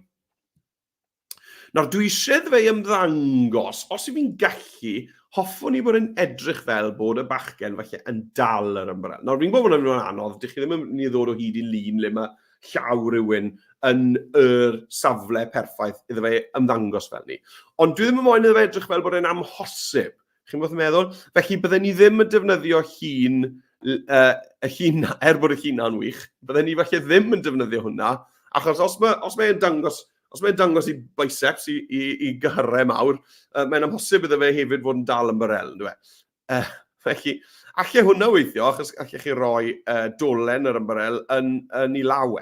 Speaker 1: Nawr, dwi eisiau iddo fe ymddangos, os i fi'n gallu, hoffwn i bod yn edrych fel bod y bachgen falle yn dal yr ymbrel. Nawr, fi'n gwybod bod hwnna'n anodd, dych chi ddim yn mynd i ddod o hyd i lun le mae llaw rhywun yn yr safle perffaith iddo fe ymddangos fel ni. Ond dwi ddim yn moyn iddo fe edrych fel bod e'n amhosib. Chi'n bod yn meddwl? Felly bydden ni ddim yn defnyddio llun, uh, y llun, er bod y llun na'n wych, bydden ni falle ddim yn defnyddio hwnna, achos os mae, os mae'n dangos os mae'n dangos i biceps, i, i, i gyhyrau mawr, uh, mae'n amhosib iddo fe hefyd fod yn dal yn barel, ynddo fe? Uh, felly, allai hwnna weithio, achos allai chi roi uh, dolen yr ymbarel yn, yn ei lawe.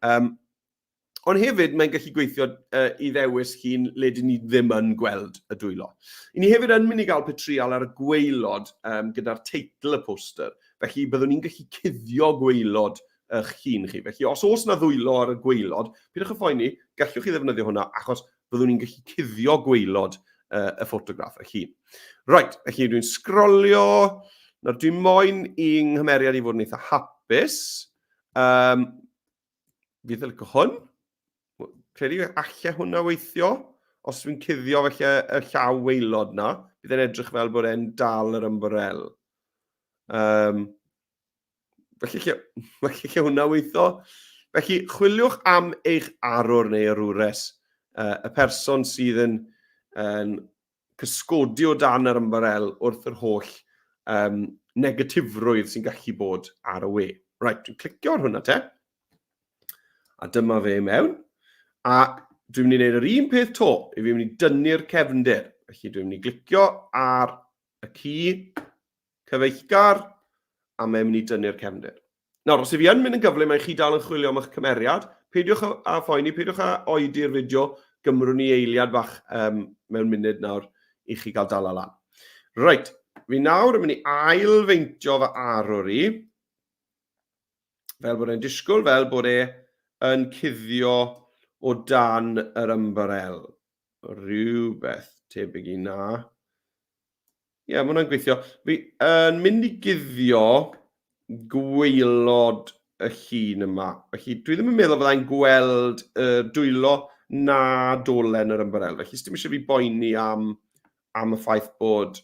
Speaker 1: Um, Ond hefyd, mae'n gallu gweithio uh, i ddewis llun le dyn ni ddim yn gweld y dwylo. I ni hefyd yn mynd i gael petrial ar y gwaelod um, gyda'r teitl y poster. Felly byddwn ni'n gallu cuddio gwaelod eich llun chi. Felly os oes na ddwylo ar y gwaelod, pidwch â phoeni, gallwch chi ddefnyddio hwnna achos byddwn ni'n gallu cuddio gwaelod uh, y ffotograff, y llun. Right, felly dwi'n sgrolio. Nawr dwi'n moyn i nghymeriad i fod yn eitha hapus. Um, Fi ddim licio hwn. Credu alle hwnna weithio. Os dwi'n cuddio felly y llaw waelod na, bydd e'n edrych fel bod e'n dal yr ymbarel. Um, felly, lle, felly lle hwnna weithio. Felly, chwiliwch am eich arwr neu arwres, uh, y person sydd yn, yn cysgodi o dan yr ymbarel wrth yr holl um, negatifrwydd sy'n gallu bod ar y we. Right, dwi'n clicio ar hwnna te. A dyma fe mewn. A dwi'n mynd i wneud yr un peth to. I fi'n mynd i dynnu'r cefndir. Felly dwi'n mynd i glicio ar y ci cyfeillgar a mae'n mynd i dynnu'r cefndir. Nawr, os yw fi yn mynd yn gyflym, mae chi dal yn chwilio am eich cymeriad, peidiwch â phoeni, peidiwch â oedi'r fideo, gymrwn ni eiliad fach um, mewn munud nawr i chi gael dala lan. Reit, fi nawr yn mynd i ail-feintio fy arwr i, fel bod e'n disgwyl, fel bod e yn cuddio o dan yr ymbarel. Rhywbeth tebyg i na. Ie, yeah, mae hwnna'n gweithio. Fi yn mynd i guddio gwaelod y llun yma. Felly dwi ddim yn meddwl fyddai'n gweld y dwylo na dolen yr ymbarel. Felly sdim eisiau fi boeni am, am y ffaith bod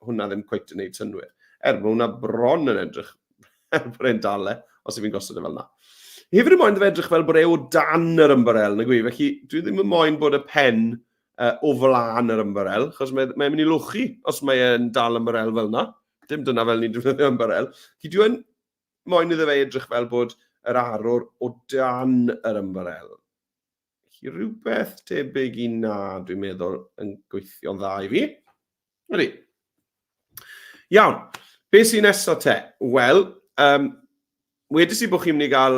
Speaker 1: hwnna ddim cweit yn gwneud synnwyr. Er, mae hwnna bron yn edrych er bod e'n dal e, os yw'n gosod e fel yna. Hefyd yn moyn fe edrych fel bod e o dan yr ymbarel, nag yw? Felly dwi ddim yn moyn bod y pen o flaen yr ymbarel, achos mae'n mae mynd i lwchu os mae'n dal ymbarel fel yna. Dim dyna fel ni'n defnyddio ymbarel. Felly dwi yn moyn iddo fe edrych fel bod yr arwr o dan yr ymbarel. Felly rhywbeth tebyg i na, dwi'n meddwl, yn gweithio'n dda i fi. Ydy. Iawn, be sy'n nesaf te? Wel, wedes i bod chi'n mynd i gael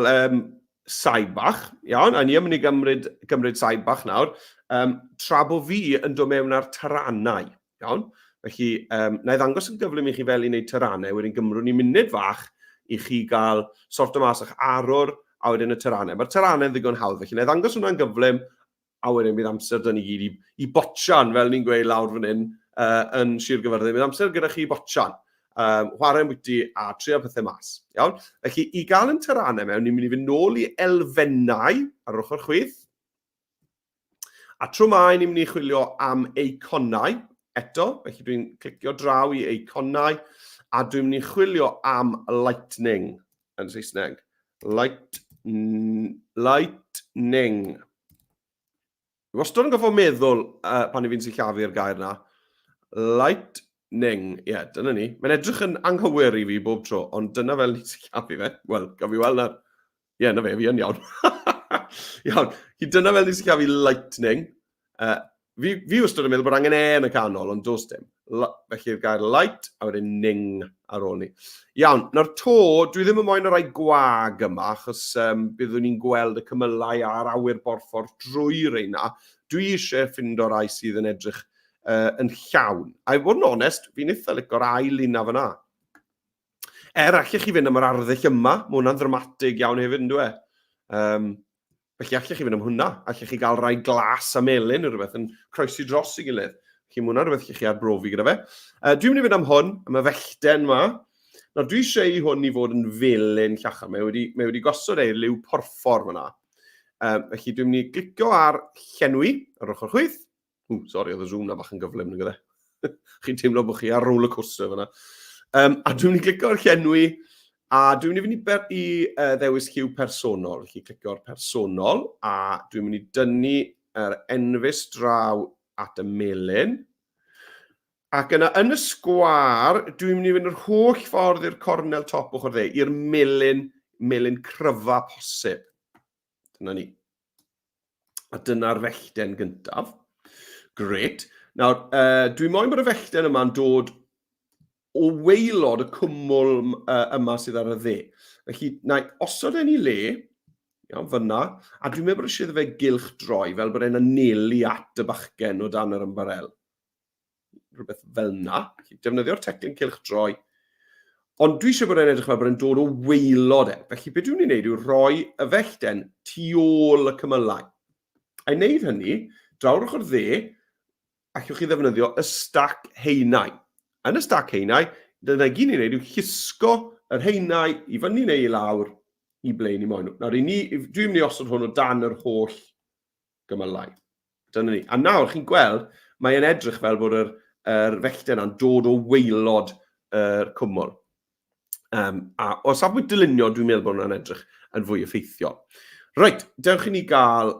Speaker 1: saib bach, iawn, a ni yn mynd i gymryd, gymryd saib bach nawr, tra bod fi yn dod mewn ar taranau, iawn. Felly, na i ddangos yn gyflym i chi fel i wneud taranau, wedyn gymrwn ni munud fach i chi gael sorto mas eich arwr a wedyn y taranau. Mae'r taranau'n ddigon hawdd, felly na i ddangos hwnna'n gyflym, a wedyn bydd amser 'da ni gyd i, i botsian, fel ni'n gweud lawr fan hyn yn Sir Gyfyrddin. Bydd amser gyda chi i botsian, chwarae ambwyty a trio pethau mas. Iawn? Felly, i gael yn taranau mewn, ni'n mynd i fynd nôl i elfennau ar yr ochr chwith. A tro 'ma, ni'n mynd i chwilio am eiconau eto. Felly, dwi'n clicio draw i eiconau a dwi'n mynd i chwilio am lightning yn Saesneg. Light, lightning. Fi wastad yn gorfod meddwl pan i fi'n sillafu'r gair na. Lightning. Ie, yeah, dyna ni. Mae'n edrych yn anghywir i fi bob tro, ond dyna fel ni'n sillafu fe. Wel, gaf fi weld nawr. Ie, yeah, na fe, fi yn iawn. Iawn, dyna fel ni'n sillafu lightning. Fi wastad yn meddwl bod angen e yn y canol, ond does dim. Felly'r gair light, a wedyn ning ar ôl ni. Iawn, nawr to, dwi ddim yn moyn y rai gwag yma, achos byddwn ni'n gweld y cymylau a'r awyr borffor drwy reina. Dwi eisiau ffindo rai sydd yn edrych yn llawn. A i fod yn onest, fi'n eitha lico'r ail un na fyna. Er, allech chi fynd am yr arddull yma, mae hwnna'n ddramatig iawn hefyd, yn dwi? Felly allech chi fynd am hwnna, allech chi gael rai glas a melyn neu rhywbeth yn croesi dros i gilydd. Felly mae hwnna'n rhywbeth allech chi arbrofi gyda fe. Dwi'n mynd i fynd am hwn, am y fellten yma. Nawr dwi eisiau i hwn i fod yn felyn llachar. Mae wedi, mae wedi gosod ei liw porffor fyna. Felly dwi'n mynd i glicio ar llenwi ar ochr chwith. Ww, sori, oedd y zoom na bach yn gyflym, nag oedd e? Chi'n teimlo bod chi ar roller coaster fyna. A dwi'n mynd i glicio ar llenwi, a dwi'n mynd i fynd i, ber, i ddewis lliw personol. Felly clicio ar personol, a dwi'n mynd i dynnu yr enfys draw at y melyn. Ac yna yn y sgwâr, dwi'n mynd i fynd yr holl ffordd i'r cornel top ochr dde, i'r melyn, melyn cryfa posib. Dyna ni. A dyna'r fellten gyntaf. Gret. Nawr, dwi moyn bod y fellten yma'n dod o waelod y cwmwl yma sydd ar y dde. Felly, na i osod e'n ei le, iawn, fyna, a dwi'n meddwl bod eisiau iddo fe gylch droi, fel bod e'n anelu at y bachgen o dan yr ymbarel. Rhywbeth fel yna. Defnyddio'r teclyn cylch droi. Ond dwi eisiau bod e'n edrych fel bod e'n dod o waelod e. Felly beth dwi'n ei wneud yw rhoi y fellten tu ôl y cymylau. A i wneud hynny, draw'r ochr dde, allwch chi ddefnyddio y stac haenau. Yn y stac haenau, dyna gyd ni'n wneud yw llusgo yr haenau i fyny neu i lawr i ble ni moyn nhw. Nawr, i ni, dwi'n mynd i osod hwn o dan yr holl gymylau. Dyna ni. A nawr, chi'n gweld, mae'n edrych fel bod yr, yr fellten yna'n dod o waelod yr cwmwl. A o safbwynt dylunio, dwi'n meddwl bod hwnna'n edrych yn fwy effeithiol. Reit, dewch i ni gael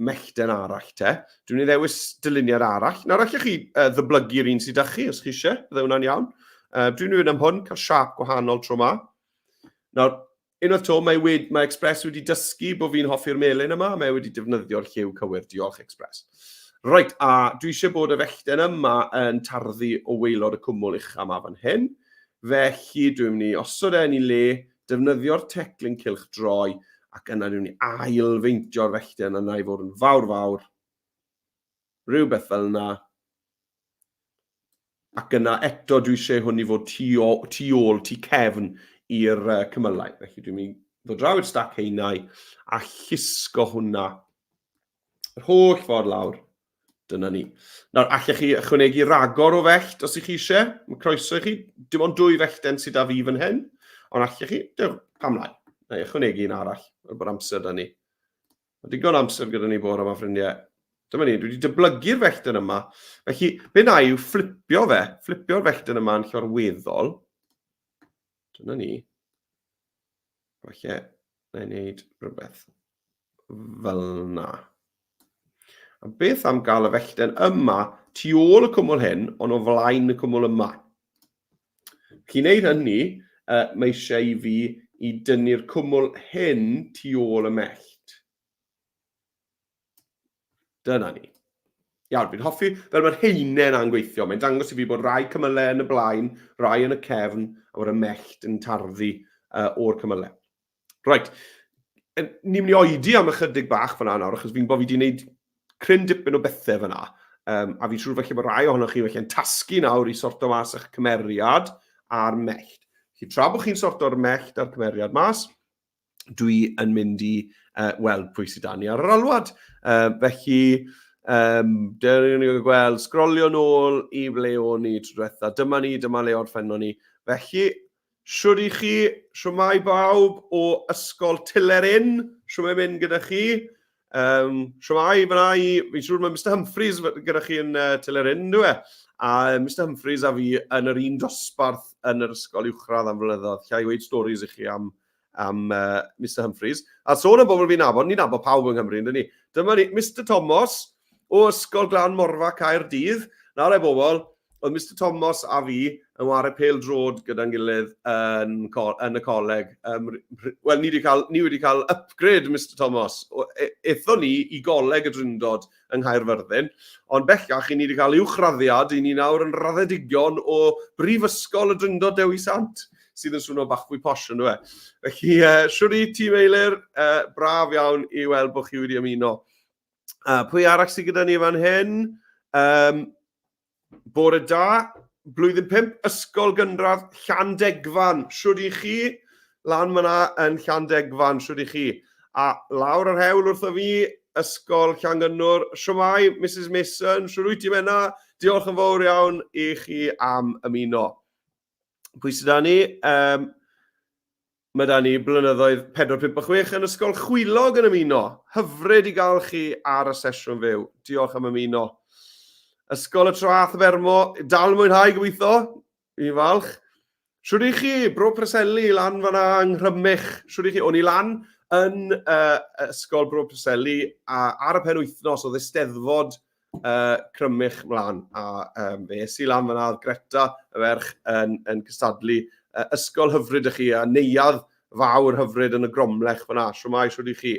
Speaker 1: mellten arall te. Dwi'n mynd i ddewis dyluniad arall. Nawr, allech chi ddyblygu'r un sydd â chi, os chi eisiau, bydde hwnna'n iawn. Dwi'n mynd i fynd am hwn, cael siâp gwahanol tro ma. Nawr, Unwaith 'to, mae, wedi, mae Express wedi dysgu bod fi'n hoffi'r melyn yma, mae wedi defnyddio'r lliw cywir. Diolch, Express. Reit, a dwi eisiau bod y fellten yma yn tarddu o waelod y cwmwl ucha yma fan hyn. Felly, dwi'n mynd i osod e yn ei le, defnyddio'r teclyn cylch droi, ac yna dwi'n mynd i ail-feintio'r fellten yna i fod yn fawr fawr. Rhywbeth fel yna. Ac yna eto dwi eisiau hwn i fod tu, o, tu ôl, tu cefn i'r cymylau. Felly dwi'n mynd i ddod draw i'r stac haenau a llusgo hwnna yr holl ffordd lawr. Dyna ni. Nawr, allech chi ychwanegu ragor o fellt os ych chi eisiau. Mae croeso i chi. Dim ond dwy fellten sydd â fi fan hyn. Ond allech chi, dewch, pam lai? Na i ychwanegu un arall, fel bod amser da ni. Mae digon amser gyda ni bore yma, ffrindiau. Dyma ni, dwi wedi dyblygu'r fellten yma. Felly, be na i yw fflipio fe, fflipio'r fellten yma yn llorweddol. Dyna ni. Falle, na i wneud rhywbeth fel na. A beth am gael y fellten yma tu ôl y cwmwl hyn, ond o flaen y cwmwl yma? Felly i wneud hynny, uh, mae eisiau i fi i dynnu'r cwmwl hyn tu ôl y mellt. Dyna ni. Iawn, fi'n hoffi fel mae'r heinen yna'n gweithio. Mae'n dangos i fi bod rai cymylau yn y blaen, rai yn y cefn, a bod y mellt yn tarddu uh, o'r cymylau. Right, ni'n mynd i oedi am ychydig bach fyna nawr, achos fi'n bod fi wedi gwneud cryn dipyn o bethau fyna. Um, a fi'n siŵr felly bod rai ohonoch chi felly'n tasgu nawr i sorto mas eich cymeriad a'r mellt. Felly tra bod chi'n sorto'r mellt a'r cymeriad mas, dwi yn mynd i uh, weld pwy sydd dan ni ar yr alwad. Uh, felly, um, dyn ni'n gweld, sgrolio nôl i ble o'n i tro diwetha. Dyma ni, dyma le orffennon ni. Felly, Shwd i chi? Shwmae bawb o Ysgol Tiller Inn? Shwmae mynd gyda chi? Um, shwmae fyna i... Fi'n siŵr mae Mr Humphreys gyda chi yn uh, Tiller Inn, dwi e? A Mr Humphreys a fi yn yr un dosbarth yn yr ysgol uwchradd am flynyddoedd. Lla i weid stories i chi am, am uh, Mr Humphreys. A sôn am bobl fi'n nabod, ni'n nabod pawb yng Nghymru, yndyn ni? Dyma ni, Mr Thomas o Ysgol Glan Morfa Caerdydd. Nawr e bobl, Oedd Mister Thomas a fi yn ware pêl-droed gyda'n gilydd yn, yn y coleg. Um, Wel, ni wedi cael, ni wedi cael upgrade, Mister Thomas. E, ethon ni i goleg y Drindod yng Nghaerfyrddin, ond bellach i ni wedi cael uwchraddiad, i ni nawr yn raddedigion o Brifysgol y Drindod Dewi Sant, sydd yn swnio bach fwy posh yn dweud. Felly, uh, siwr i ti, Meilir, uh, braf iawn i weld bod chi wedi ymuno. Uh, pwy arall sydd gyda ni fan hyn? Um, Bore da, blwyddyn 5, Ysgol Gynradd Llandegfan. Shwd i chi? Lan fyna yn Llandegfan, shwd i chi? A lawr yr hewl wrtho fi, Ysgol Llangynnwr. Shwmae, Mrs Mason, shwd wyt ti Menna? Diolch yn fawr iawn i chi am ymuno. Pwy sydd â ni? Um, Mae 'da ni blynyddoedd 4, 5 a 6 yn Ysgol Chwilog yn ymuno. Hyfryd i gael chi ar y sesiwn fyw. Diolch am ymuno. Ysgol y Traeth y Bermo, dal mwynhau gobeithio. Fi'n falch. Shwd i chi, Bro Preseli, lan fan'na yng Nghrymych. Shwd i chi? O'n i lan yn uh, Ysgol Bro Preseli a ar y penwythnos oedd Eisteddfod uh, Crymych mlaen. A um, fe es i lan fyna, oedd Greta, y ferch, yn, yn cystadlu. Uh, ysgol hyfryd i chi a neuadd fawr hyfryd yn y gromlech fyna. Shwmae, shwd i chi?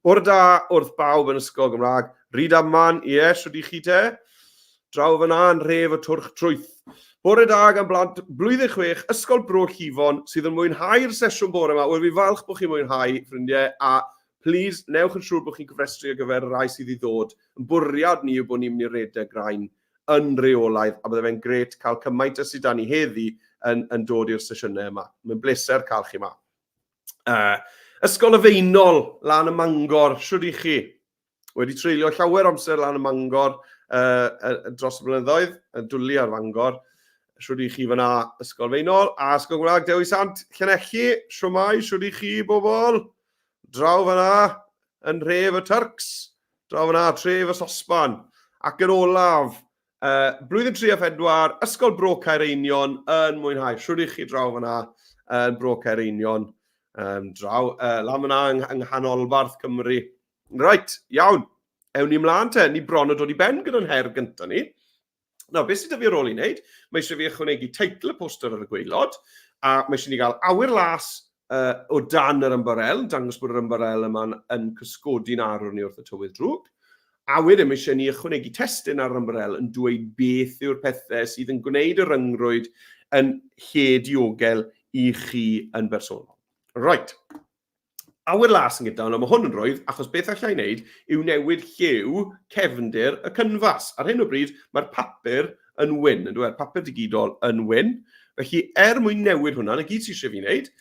Speaker 1: Bore da wrth bawb yn Ysgol Gymraeg. Ryd Aman, ie, yeah, shwd i chi te? Draw fyna yn rhef y twrch trwyth. Bore da gan blant blwyddyn chwech, Ysgol Bro Llifon, sydd yn mwynhau'r sesiwn bore yma. Wel, fi falch bod chi'n mwynhau, ffrindiau, a Plîs, newch yn siŵr bod chi'n cofrestru ar gyfer y rhai sydd i ddod. Yn bwriad ni yw bod ni'n mynd i redeg rhain yn reolaidd a bydde fe'n grêt cael cymaint â sydd 'da ni heddi yn, yn dod i'r sesiynau yma. Mae'n bleser cael chi yma. Uh, Ysgol y Feinol, lan y Mangor, siwr i chi? Wedi treulio llawer amser lan y Mangor uh, uh, dros y blynyddoedd, yn dwlu ar Fangor. Siwr i chi fyna Ysgol Feinol a Ysgol Gwlad Dewi Sant, Llanelli, siwmai, siwr i chi bobl? Draw fan'na, yn nhref y Turks. Draw fan'na, tref y sosban. Ac yn olaf, uh, blwyddyn 3 a 4, Ysgol Bro Caereinion yn mwynhau. Siwr i chi draw fan'na yn Bro Caereinion. Um, draw, uh, lan fan'na yng, yng nghanolbarth Cymru. Right, iawn. Ewn ni mlaen te. Ni bron o dod i ben gyda'n her gyntaf ni. Nawr, beth sydd 'da fi ar ôl i wneud? Mae eisiau fi ychwanegu teitl y poster ar y gwaelod, a mae eisiau ni gael awyr las uh, o dan yr ymbarel, yn dangos bod yr ymbarel yma'n yn cysgodi'n arwr ni wrth y tywydd drwg. A wedyn mae eisiau ni ychwanegu testun ar yr ymbarel yn dweud beth yw'r pethau sydd yn gwneud y ryngrwyd yn lle diogel i chi yn bersonol. Right. Awyr las yn gyda, ond mae hwn yn rwydd, achos beth allai wneud yw newid lliw cefndir y cynfas. Ar hyn o bryd, mae'r papur yn wyn, yn dweud, papur digidol yn wyn. Felly, er mwyn newid hwnna, na gyd sydd eisiau fi wneud,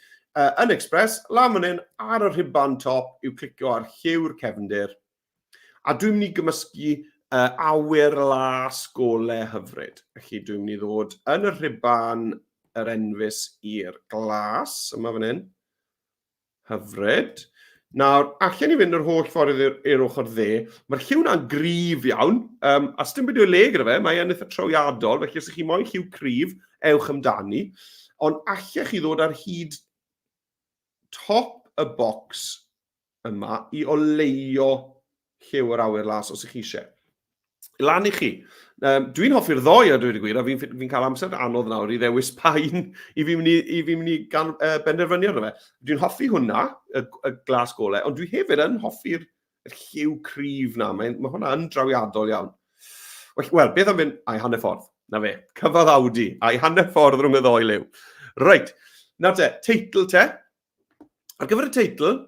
Speaker 1: uh, yn Express, lan fan hyn, ar y rhuban top, yw clicio ar lliw'r cefndir. A dwi'n mynd i gymysgu uh, awyr las gole hyfryd. Felly, dwi'n mynd i ddod yn y rhuban yr enfys i'r glas yma fan hyn. Hyfryd. Nawr, allan ni fynd yr holl ffordd i'r ochr dde. Mae'r lliw na'n gryf iawn, a sdim byd o'i le gyda fe, mae e'n eitha trawiadol, felly os ych chi moyn lliw cryf, ewch amdani. Ond allech chi ddod ar hyd top y bocs yma i oleuo lliw yr awyr las os ych chi eisiau. Lan i chi. Dwi'n hoffi'r ddoi a dweud y gwir, a fi'n fi cael amser anodd nawr i ddewis pa un i fi'n mynd i, i fi mynd i gan, benderfynu arno fe. Dwi'n hoffi hwnna, y glas gole, ond dwi hefyd yn hoffi'r lliw cryf na. Mae hwnna yn drawiadol iawn. Wel, beth am fynd a'i hanner ffordd? Na fe, cyfadd Audi, a'i hanner ffordd rhwng y ddoi liw. Reit, nawr te, teitl te. Ar gyfer y teitl,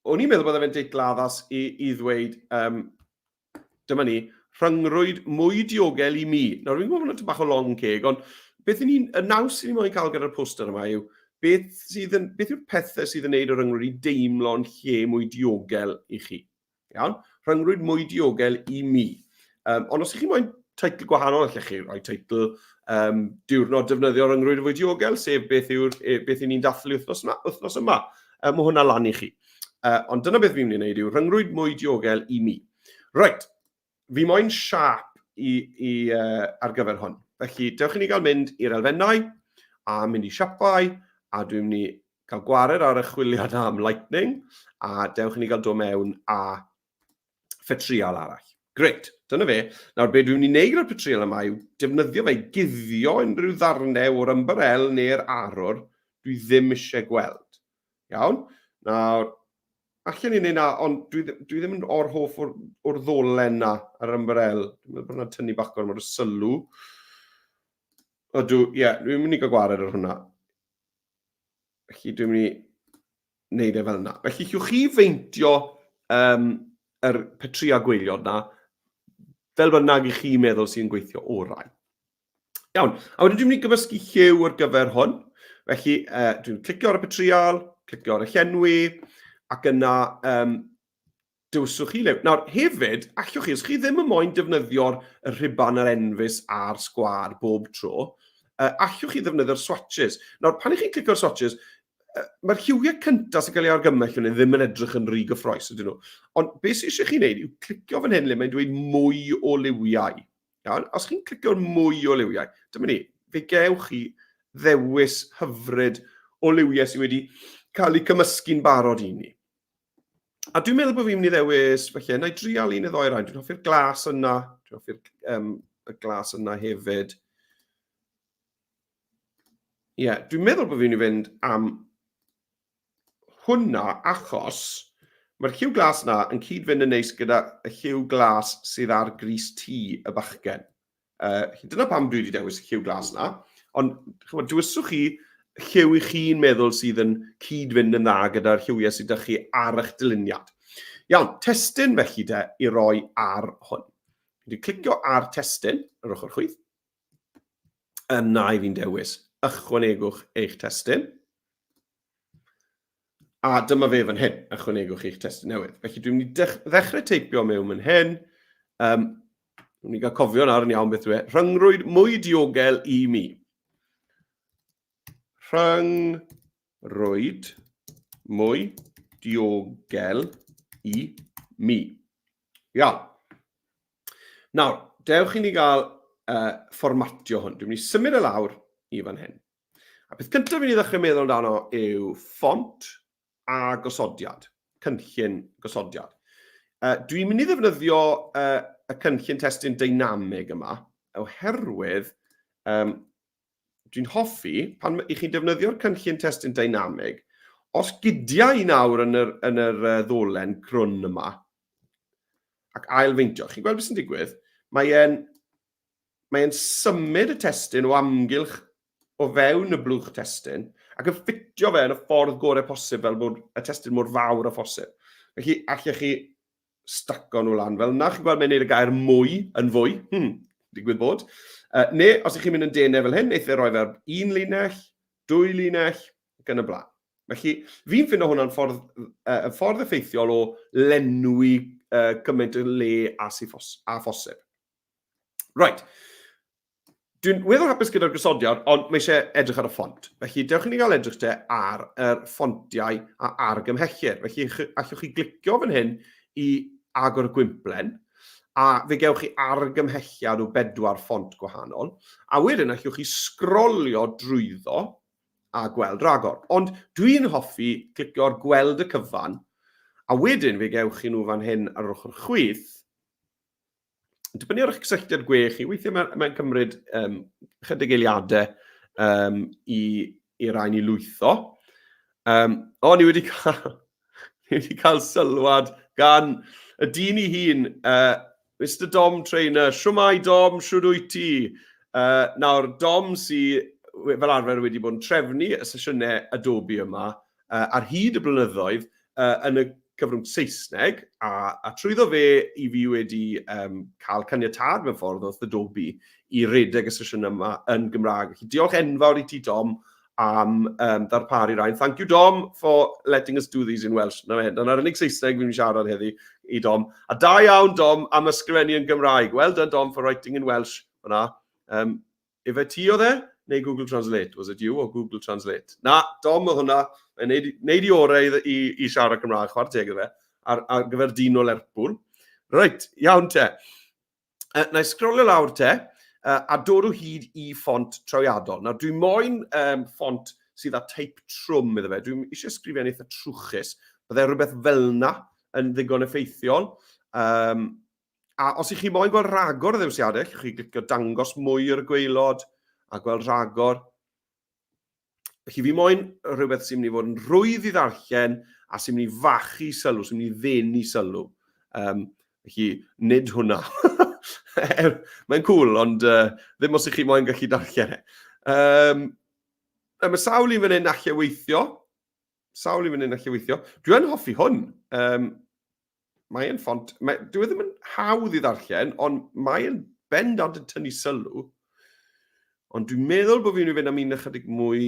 Speaker 1: o'n i'n meddwl bod fe'n deitl addas i ddweud, dyma ni, rhyngrwyd mwy diogel i mi. Nawr, fi'n gwybod bod hwnna'n bach o long ceg, ond beth i ni'n, y naws i ni moyn cael gyda'r poster yma yw, beth, sydd yn, beth yw'r pethau sydd yn neud y rhyngrwyd i deimlo'n lle mwy diogel i chi? Iawn? Rhyngrwyd mwy diogel i mi. Ond os ych chi moyn teitl gwahanol, allech chi roi teitl diwrnod defnyddio rhyngrwyd fwy diogel, sef beth yw'r e, beth i ni'n dathlu wythnos yma. Wythnos yma. Mae hwnna lan i chi. Ond dyna beth fi'n mynd i wneud yw rhyngrwyd mwy diogel i mi. Reit, fi moyn siap ar gyfer hwn. Felly, dewch i ni gael mynd i'r elfennau a mynd i siapau, a dwi'n mynd i cael gwared ar y chwiliad am lightning, a dewch i ni gael dod mewn a phetrial arall. Grêt, dyna fe. Nawr, be dwi'n mynd i wneud gyda'r petrial yma yw defnyddio fe i guddio unrhyw ddarnau o'r ymbarel neu'r arwr dwi ddim eisiau gweld. Iawn? Nawr, allan ni'n neud na, ond dwi ddim yn or hoff o'r ddolen na ar ymbarel. Dwi'n meddwl bod hwnna'n tynnu bach gormod o sylw. Ydw, ie, yeah, dwi'n mynd i gael gwared ar hwnna. Felly dwi'n mynd i wneud e fel yna. Felly llwch chi feintio yr petria gwaeliod na, fel bynnag i chi meddwl sy'n gweithio orau. Iawn, a wedyn dwi'n mynd i gymysgu lliw ar gyfer hwn. Felly dwi'n clicio ar y petrial, clicio ar y llenwi, ac yna dewiswch chi liw. Nawr, hefyd, allwch chi, os chi ddim yn moyn defnyddio'r rhuban yr enfys a'r sgwâr bob tro, allwch chi ddefnyddio'r swatches. Nawr, pan i chi'n clicio'r swatches, mae'r lliwiau cyntaf sy'n cael ei argymell yn ddim yn edrych yn rhy gyffroes, ydyn nhw. Ond beth sydd eisiau chi wneud yw clicio fan hyn le mae'n dweud mwy o liwiau. Iawn? Os chi'n clicio mwy o liwiau, dyma ni, fe gewch chi ddewis hyfryd o liwiau sydd wedi cael eu cymysgu'n barod i ni. A dwi'n meddwl bod fi'n mynd i ddewis, felly, na i drial un neu ddoi rhain. Dwi'n hoffi'r glas yna, dwi'n hoffi'r y glas yna hefyd. Ie, yeah, dwi'n meddwl bod fi'n mynd i fynd am hwnna achos mae'r lliw glas yna yn cyd-fynd yn neis gyda y lliw glas sydd ar grys T y bachgen. Dyna pam dwi wedi dewis y lliw glas yna. Ond chymod, dewiswch chi lliw i chi'n meddwl sydd yn cyd-fynd yn dda gyda'r lliwiau sydd â chi ar eich dyluniad. Iawn, testun felly de i roi ar hwn. Dwi'n clicio ar testun yr ochr chwith. Yna i fi'n dewis ychwanegwch eich testun. A dyma fe fan hyn, ychwanegwch eich testun newydd. Felly dwi'n mynd i ddechrau teipio mewn fan hyn. Dwi'n mynd i gael cofio nawr yn iawn beth yw e. Rhyngrwyd mwy diogel i mi. Rhyngrwyd mwy diogel i mi. Iawn. Nawr, dewch i ni gael fformatio hwn. Dwi'n mynd i symud e lawr i fan hyn. A peth cyntaf i ni ddechrau meddwl amdano yw ffont a gosodiad, cynllun gosodiad. Dwi'n mynd i ddefnyddio y cynllun testun deinamig yma, oherwydd dwi'n hoffi, pan i chi'n defnyddio'r cynllun testun deinamig, os gydia i nawr yn yr ddolen crwn yma, ac ailfeintio, chi'n gweld beth sy'n digwydd? Mae e'n symud y testun o amgylch o fewn y blwch testun ac yn ffitio fe yn y ffordd gorau posib fel bod y testun mor fawr â phosib. Felly, allech chi staco nhw lan fel yna. Chi'n gweld mae'n neud y gair mwy yn fwy. Digwydd bod. Neu, os ych chi'n mynd yn denau fel hyn, neith e roi fe ar un linell, dwy linell, ac yn y blaen. Felly, fi'n ffindo hwnna'n ffordd effeithiol o lenwi gymaint o le a, sy ffos, a phosib. Right. Dwi'n weddol hapus gyda'r gosodiad, ond mae eisiau edrych ar y ffont. Felly, dewch i ni gael edrych te ar yr ffontiau a argymhellir. Felly, allwch chi glicio fan hyn i agor y gwymplen, a fe gewch chi argymhelliad o bedwar ffont gwahanol. A wedyn allwch chi sgrolio drwyddo a gweld ragor. Ond dwi'n hoffi clicio ar gweld y cyfan, a wedyn fe gewch chi nhw fan hyn ar yr ochr chwith, Yn dibynnu ar eich cysylltiad gwe chi, weithiau mae'n mae cymryd chydig eiliadau i, i rai ni lwytho. O, ni wedi cael, ni wedi cael sylwad gan y dyn ei hun, Mr Dom Trainer. Shwmae Dom, shwd wyt ti? Nawr, Dom sy fel arfer wedi bod yn trefnu y sesiynau Adobe yma ar hyd y blynyddoedd yn y cyfrwng Saesneg, a, a trwyddo fe i fi wedi cael caniatâd mewn ffordd wrth Adobe i redeg y sesiynau yma yn Gymraeg. Felly diolch enfawr i ti, Dom, am ddarparu rhain. Thank you, Dom, for letting us do these in Welsh. Na fe, dyna'r unig Saesneg fi'n siarad heddi i Dom. A da iawn, Dom, am ysgrifennu yn Gymraeg. Well done, Dom, for writing in Welsh. Fyna. Ife ti oedd e? Neu Google Translate? Was it you or Google Translate? Na, Dom oedd hwnna. Mae'n neud, neud i orau i, i, i siarad Cymraeg, chwarae teg iddo fe, ar, ar gyfer dyn o Lerpwl. Reit, iawn te. Na i sgrolio lawr te, a dod o hyd i ffont trawiadol. Nawr, dwi moyn ffont sydd â teip trwm iddo fe. Dwi'n eisiau sgrifennu eitha trwchus. Byddai rhywbeth fel yna yn ddigon effeithiol. A os ych chi moyn gweld rhagor o ddewisiadau, allwch chi glicio dangos mwy ar y gwaelod a gweld rhagor. Felly fi moyn rhywbeth sy'n mynd i fod yn rhwydd i ddarllen a sy'n mynd i fachu sylw, sy'n mynd i ddenu sylw. Felly, nid hwnna. Er, mae'n cool, ond ddim os ych chi moyn gallu darllen e. Mae sawl un fan hyn allai weithio. Sawl un fan hyn allai weithio. Dwi yn hoffi hwn. Mae e'n ffont... Mae, dyw e ddim yn hawdd i ddarllen, ond mae e'n bendant yn tynnu sylw. Ond dwi'n meddwl bod fi'n mynd i fynd am un ychydig mwy,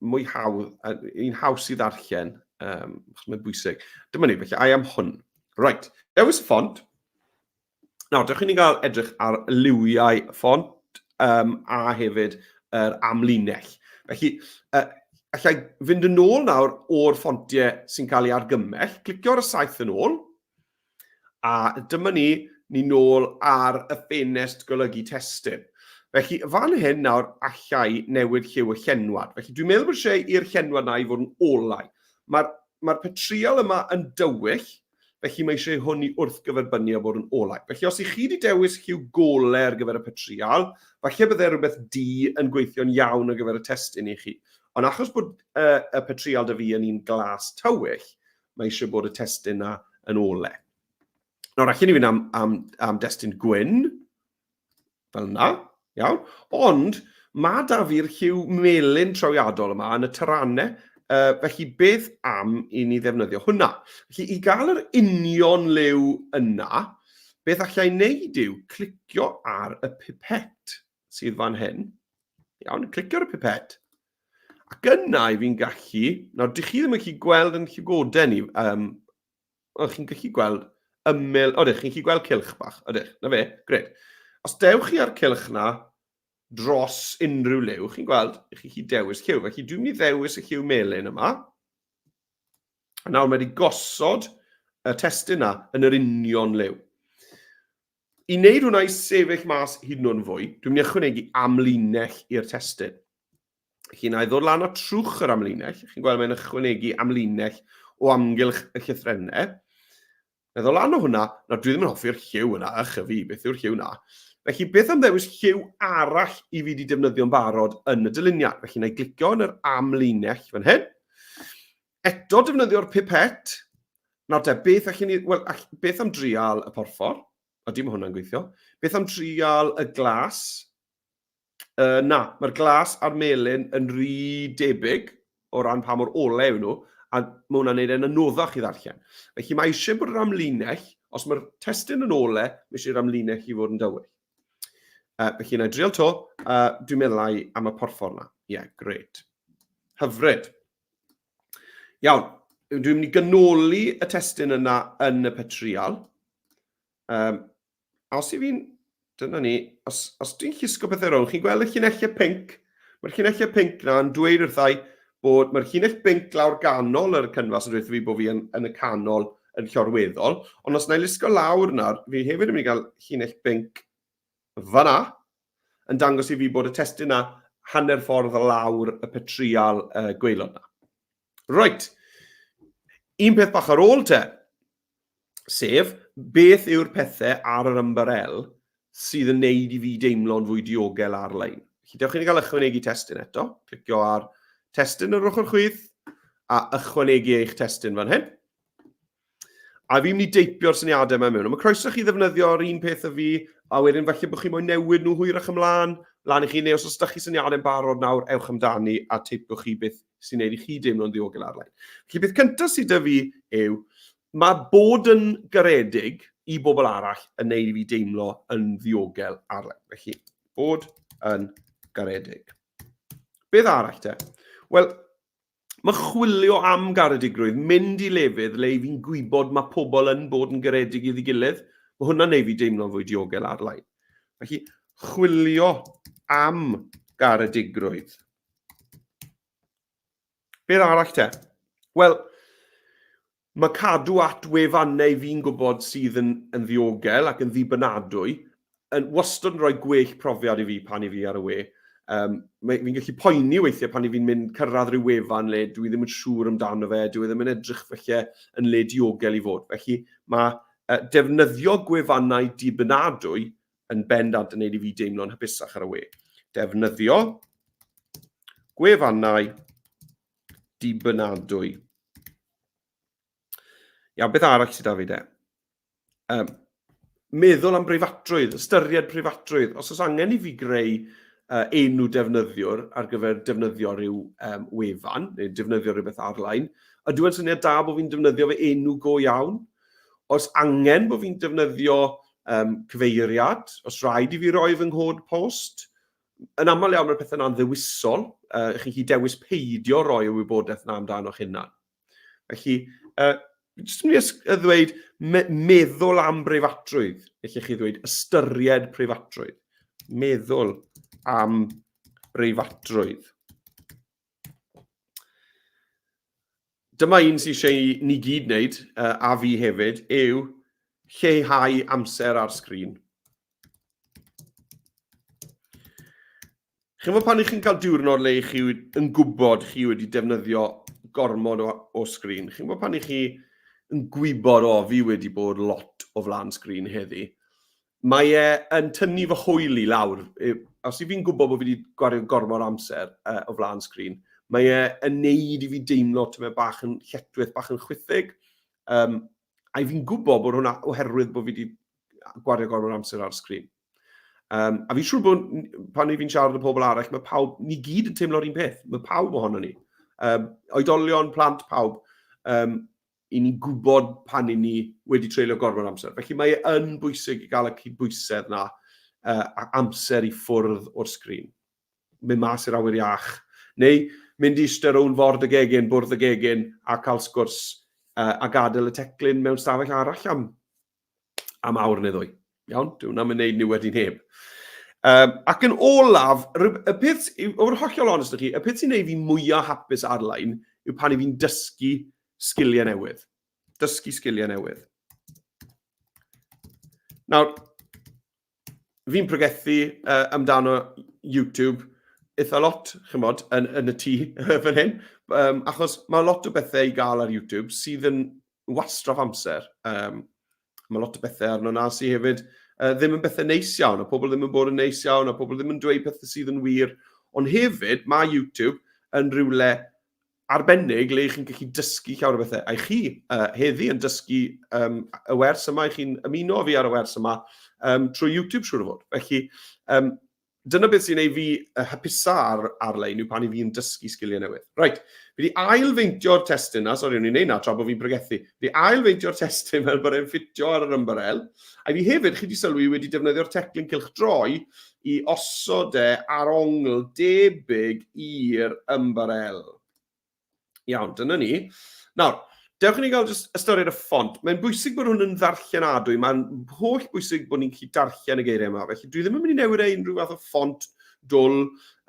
Speaker 1: mwy hawdd, un haws i ddarllen, achos mae'n bwysig. Dyma ni, felly, I am hwn. Right, dewis y ffont. Nawr, dewch i ni gael edrych ar liwiau ffont a hefyd yr amlinell. Felly, allai fynd yn ôl nawr o'r ffontiau sy'n cael ei argymell, clicio ar y saeth yn ôl, a dyma ni, ni nôl ar y ffenest golygu testun. Felly, fan hyn nawr allai newid lliw y llenwad. Felly, dwi'n meddwl bod eisiau i'r llenwad na i fod yn olau. Mae'r mae petriol yma yn dywyll, felly mae eisiau hwn i wrthgyferbynnu a bod yn olau. Felly os i chi wedi dewis lliw golau ar gyfer y petrial, falle byddai rhywbeth du yn gweithio'n iawn ar gyfer y testun i chi. Ond achos bod y petrial da fi yn un glas tywyll, mae eisiau bod y testun na yn olau. Nawr, allan ni fynd am, am, am destun gwyn, fel yna, iawn. Ond mae da fi'r lliw melyn trawiadol yma yn y taranau, felly beth am i ni ddefnyddio hwnna? Felly i gael yr union liw yna, beth allai wneud yw clicio ar y pipet sydd fan hyn. Iawn, clicio ar y pipet. Ac yna i fi'n gallu, nawr dych chi ddim yn gallu gweld yn llygoden i, o, chi'n gallu gweld ymyl, odych, chi'n gallu gweld cylch bach, odych, na fe, gret. Os dewch chi ar cylch na dros unrhyw liw, chi'n gweld, chi'n gallu dewis lliw. Felly dwi'n mynd i ddewis y lliw melyn yma. A nawr mae wedi gosod y testun na yn yr union liw. I wneud hwnna i sefyll mas hyd yn oed yn fwy, dwi'n mynd i ychwanegu amlinell i'r testun. Felly, na i ddod lan a trwch yr amlinell. Chi'n gweld mae'n ychwanegu amlinell o amgylch y llythrennau. Na i ddod lan o hwnna, nawr dwi ddim yn hoffi'r lliw yna, ych y fi, beth yw'r lliw na? Felly, beth am ddewis lliw arall i fi wedi defnyddio'n barod yn y dyluniad? Felly, na i glicio yn yr amlinell fan hyn. Eto defnyddio'r pipet. Nawr te, beth allan ni... Wel, beth am drial y porffor? Ydy, mae hwnna'n gweithio. Beth am drial y glas? Na, mae'r glas a'r melyn yn rhy debyg o ran pa mor ole yw nhw, a mae hwnna'n neud e'n anoddach i ddarllen. Felly mae eisiau bod yr amlinell, os mae'r testun yn ole, mae eisiau i'r amlinell i fod yn dywyll. Felly na i drial to, dwi'n meddwl ai am y porffor na. Ie, yeah, gret. Hyfryd. Iawn, dwi'n mynd i ganoli y testun yna yn y petrial. A os i fi'n... Dyna ni. Os, os dwi'n llusgo pethau rownd, chi'n gweld y llinellau pinc? Mae'r llinellau pinc na yn dweud wrthai bod mae'r llinell binc lawr ganol yr cynfas yn dweud fi bod fi yn, yn y canol yn llorweddol. Ond os na i lusgo lawr nawr, fi hefyd yn mynd i gael llinell binc fanna, yn dangos i fi bod y testun na hanner ffordd lawr y petrial uh, gwaelod na. Reit, un peth bach ar ôl te, sef beth yw'r pethau ar yr ymbarel sydd yn neud i fi deimlo'n fwy diogel ar-lein. Felly dewch i ni gael ychwanegu testun eto. Clicio ar testun yr ochr chwith a ychwanegu eich testun fan hyn. A fi'n mynd i deipio'r syniadau yma mewn. Mae croeso chi ddefnyddio'r un peth â fi, a wedyn falle bod chi moyn newid nhw hwyrach ymlaen, lan i chi, neu os oes da chi syniadau'n barod nawr, ewch amdani a teipiwch chi beth sy'n neud i chi deimlo'n ddiogel ar-lein. Felly beth cyntaf sydd 'da fi yw, mae bod yn garedig i bobl arall yn neud i fi deimlo yn ddiogel ar-lein. Felly, bod yn garedig. Beth arall te? Wel, Mae chwilio am garedigrwydd, mynd i lefydd le i fi'n gwybod mae pobl yn bod yn garedig iddi gilydd, mae hwnna'n neud fi deimlo'n fwy diogel ar-lein. Felly, chwilio am garedigrwydd. Beth arall te? Wel, Mae cadw at wefannau fi'n gwybod sydd yn yn ddiogel ac yn ddibynadwy yn wastad yn rhoi gwell profiad i fi pan i fi ar y we. Um, mae, fi'n gallu poeni weithiau pan i fi'n mynd cyrraedd rhyw wefan le dwi ddim yn siŵr amdano fe, dwi ddim yn edrych felly yn le diogel i fod. Felly mae uh, defnyddio gwefannau dibynadwy yn bendant yn neud i fi deimlo'n hapusach ar y we. Defnyddio gwefannau dibynadwy. Iawn, beth arall sydd â fi de? Um, meddwl am breifatrwydd, ystyried preifatrwydd. Os oes angen i fi greu uh, enw defnyddiwr ar gyfer defnyddio rhyw um, wefan, neu defnyddio rhywbeth ar-lein, ydw i'n syniad da bod fi'n defnyddio fy enw go iawn? Os angen bod fi'n defnyddio um, cyfeiriad, os rhaid i fi roi fy nghod post, yn aml iawn mae'r pethau yna'n ddewisol, uh, chi'n gallu dewis peidio roi y wybodaeth yna amdano'ch hunan. Felly, uh, jyst yn mynd i ddweud me meddwl am breifatrwydd. Felly chi ddweud ystyried preifatrwydd. Meddwl am breifatrwydd. Dyma un sy'n eisiau i ni gyd wneud, uh, a fi hefyd, yw lleihau amser ar sgrin. Chi'n gwybod pan ych chi'n cael diwrnod le chi yn gwybod chi wedi defnyddio gormod o, o sgrin? Chi'n gwybod pan ych chi yn gwybod, o, fi wedi bod lot o flaen sgrin heddi. Mae e yn tynnu fy hwyl i lawr. Os i fi'n gwybod bod fi wedi gwario gormod o amser uh, o flaen sgrin, mae e yn neud i fi deimlo tymed bach yn lletchwith, bach yn chwithig. Um, a i fi'n gwybod bod hwnna oherwydd bod fi wedi gwario gormod o amser ar sgrin. Um, a fi'n siŵr bod pan i fi'n siarad â pobl arall, mae pawb, ni gyd yn teimlo'r un peth. Mae pawb ohono ni. Um, oedolion, plant, pawb. Um, i ni'n gwybod pan i ni wedi treulio gormod o amser. Felly mae e yn bwysig i gael y cydbwysedd na uh, a amser i ffwrdd o'r sgrin. Mynd mas i'r awyr iach, neu mynd i eistedd rownd ford y gegin, bwrdd y gegin, a cael sgwrs uh, a gadael y teclyn mewn stafell arall am am awr neu ddwy. Iawn, dyw hwnna'n mynd wneud niwed i neb. Um, ac yn olaf, y peth, i fod yn hollol onest â chi, y peth sy'n neud fi mwyaf hapus ar-lein yw pan i fi'n dysgu sgiliau newydd. Dysgu sgiliau newydd. Nawr, fi'n pregethu uh, amdano YouTube eitha lot, chymod, yn, yn y tŷ fan hyn, um, achos mae lot o bethau i gael ar YouTube sydd yn wastraff amser. Um, mae lot o bethau arno na sydd hefyd uh, ddim yn bethau neis iawn, a pobl ddim yn bod yn neis iawn, a pobl ddim yn dweud pethau sydd yn wir. Ond hefyd, mae YouTube yn rhywle arbennig le chi'n gallu dysgu llawer o bethau. A i chi uh, heddi yn dysgu um, y wers yma, i chi'n ymuno fi ar y wers yma um, trwy YouTube siŵr o fod. Felly, um, dyna beth sy'n ei fi uh, hapusa ar, ar-lein yw pan i fi'n dysgu sgiliau newydd. Reit, fi wedi ail-feintio'r testun na, sori, o'n i'n neud na tra bod fi'n pregethu. Fi wedi ail-feintio'r testun fel bod e'n ffitio ar yr ymbarel. A fi hefyd, chi wedi sylwi, wedi defnyddio'r teclyn cylchdroi i osod e ar ongl debyg i'r ymbarel. Iawn, dyna ni. Nawr, Dewch i ni gael jyst ystyried y ffont. Mae'n bwysig bod hwn yn ddarllenadwy. Mae'n holl bwysig bod ni'n gallu darllen y geiriau yma. Felly dwi ddim yn mynd i newid e unrhyw fath o ffont dwl.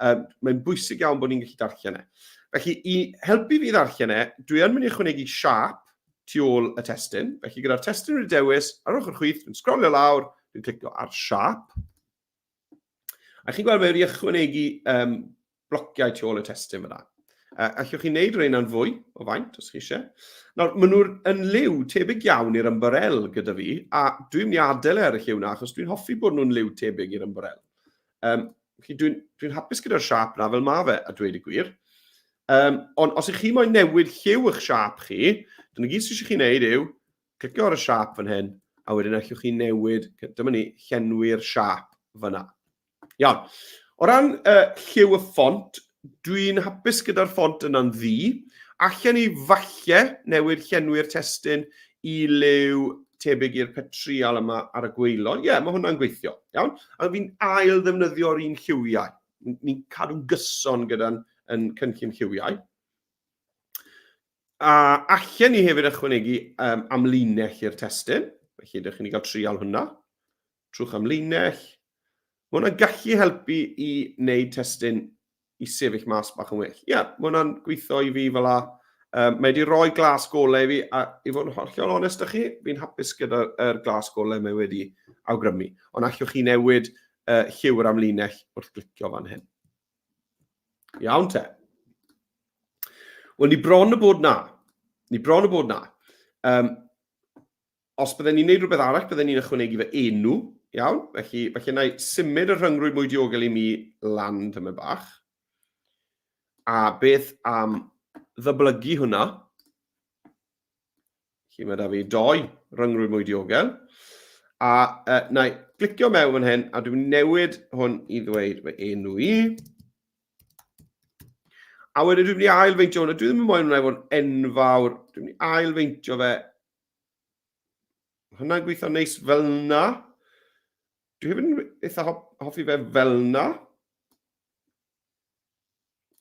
Speaker 1: Um, mae'n bwysig iawn bod ni'n gallu darllen e. Felly i helpu fi ddarllen e, dwi yn mynd i ychwanegu siap tu ôl y testun. Felly gyda'r testun wedi dewis, ar ochr chwith, dwi'n sgrolio lawr, dwi'n clicio ar siap. A chi'n gweld mae wedi ychwanegu um, blociau tu ôl y testun fyna. Allwch chi wneud rheina'n fwy o faint, os chi eisiau. Nawr, maen nhw'n yn liw tebyg iawn i'r ymbarel gyda fi, a dwi'n mynd i adael e ar y lliw na, achos dwi'n hoffi bod nhw'n liw tebyg i'r ymbarel. Um, dwi'n dwi hapus gyda'r siap na fel ma fe, a dweud y gwir. Um, ond os ych chi moyn newid lliw eich siap chi, dyna gyd sydd eisiau chi wneud yw Clicio ar y siâp fan hyn, a wedyn allwch chi newid, dyma ni, llenwi'r siâp fyna. Iawn. O ran uh, lliw y ffont, dwi'n hapus gyda'r ffont yna'n ddu. Allen ni falle newid llenwi'r testun i liw tebyg i'r petrial yma ar y gwaelod. Ie, yeah, mae hwnna'n gweithio. Iawn? A fi'n ail ddefnyddio'r un lliwiau. Ni'n cadw'n gyson gyda'n yn cynllun lliwiau. A allen ni hefyd ychwanegu um, amlinell i'r testun. Felly, ydych chi'n cael trial hwnna. Trwch amlinell. Mae hwnna'n gallu helpu i wneud testun i sefyll mas bach yn well. Ie, yeah, mae hwnna'n gweithio i fi fel la. Um, mae wedi rhoi glas golau i fi, a i fod yn hollol onest â chi, fi'n hapus gyda'r glas golau mae wedi awgrymu. Ond allwch chi newid uh, lliw yr amlinell wrth glicio fan hyn. Iawn te. Wel, ni bron y bod na. Ni bron y bod na. Um, os bydden ni'n neud rhywbeth arall, bydden ni'n ychwanegu fy enw, iawn? Felly, felly na i symud y rhyngrwyd mwy diogel i mi lan tymed bach. A beth am ddyblygu hwnna? Felly mae da fi doi ryngrwyd mwy diogel. A uh, na i glicio mewn fan hyn, a dwi'n newid hwn i ddweud fy enw i. A wedyn dwi'n mynd i ail-feintio hwn, a dwi ddim yn moyn hwnna i fod yn enfawr. Dwi'n mynd i ail-feintio fe. Hwnna'n gweithio neis fel na. Dwi hefyd yn eitha hoffi fe fel na.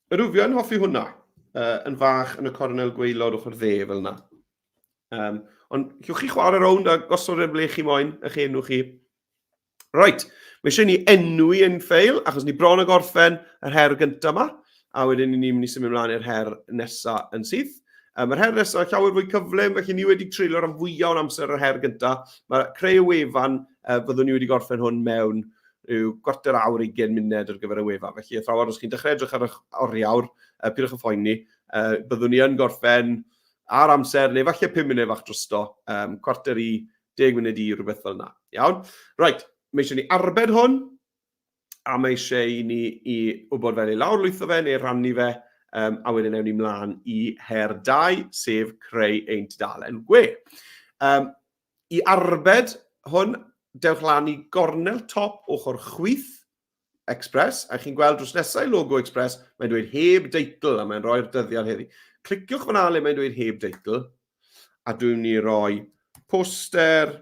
Speaker 1: Ydw, fi yn hoffi hwnna. Uh, yn fach yn y cornel gwaelod ochr dde fel yna. Um, ond llwch chi chwarae rownd a gosod e ble chi moyn, eich enw chi. Right, mae eisiau ni enwi ein ffeil, achos ni bron ag orffen yr her gyntaf yma, a wedyn ni'n mynd i symud ymlaen i'r her nesaf yn syth. Um, mae'r her nesaf llawer fwy cyflym, felly ni wedi treulio rhan fwyaf o'n amser yr her gyntaf. Mae creu y wefan, uh, byddwn ni wedi gorffen hwn mewn rhyw gwarter awr, ugain munud ar gyfer y wefan. Felly, athrawon, os chi'n dechrau edrych ar eich oriawr, uh, pidwch yn phoeni, uh, byddwn ni yn gorffen ar amser, neu falle 5 munud fach drosto, um, cwarter i, 10 munud i, rhywbeth fel yna. Iawn? Right, mae eisiau ni arbed hwn, a mae eisiau i ni i wybod fel ei lawrlwytho fe neu rannu fe, um, a wedyn ewn ni mlaen i her 2, sef creu ein tudalen gwe. Um, I arbed hwn, dewch lan i gornel top ochr chwith Express, a chi'n gweld drws nesau logo Express, mae'n dweud heb deitl, a mae'n rhoi'r dyddiad heddi. Cliciwch fyna le mae'n dweud heb deitl, a dwi'n mynd i roi poster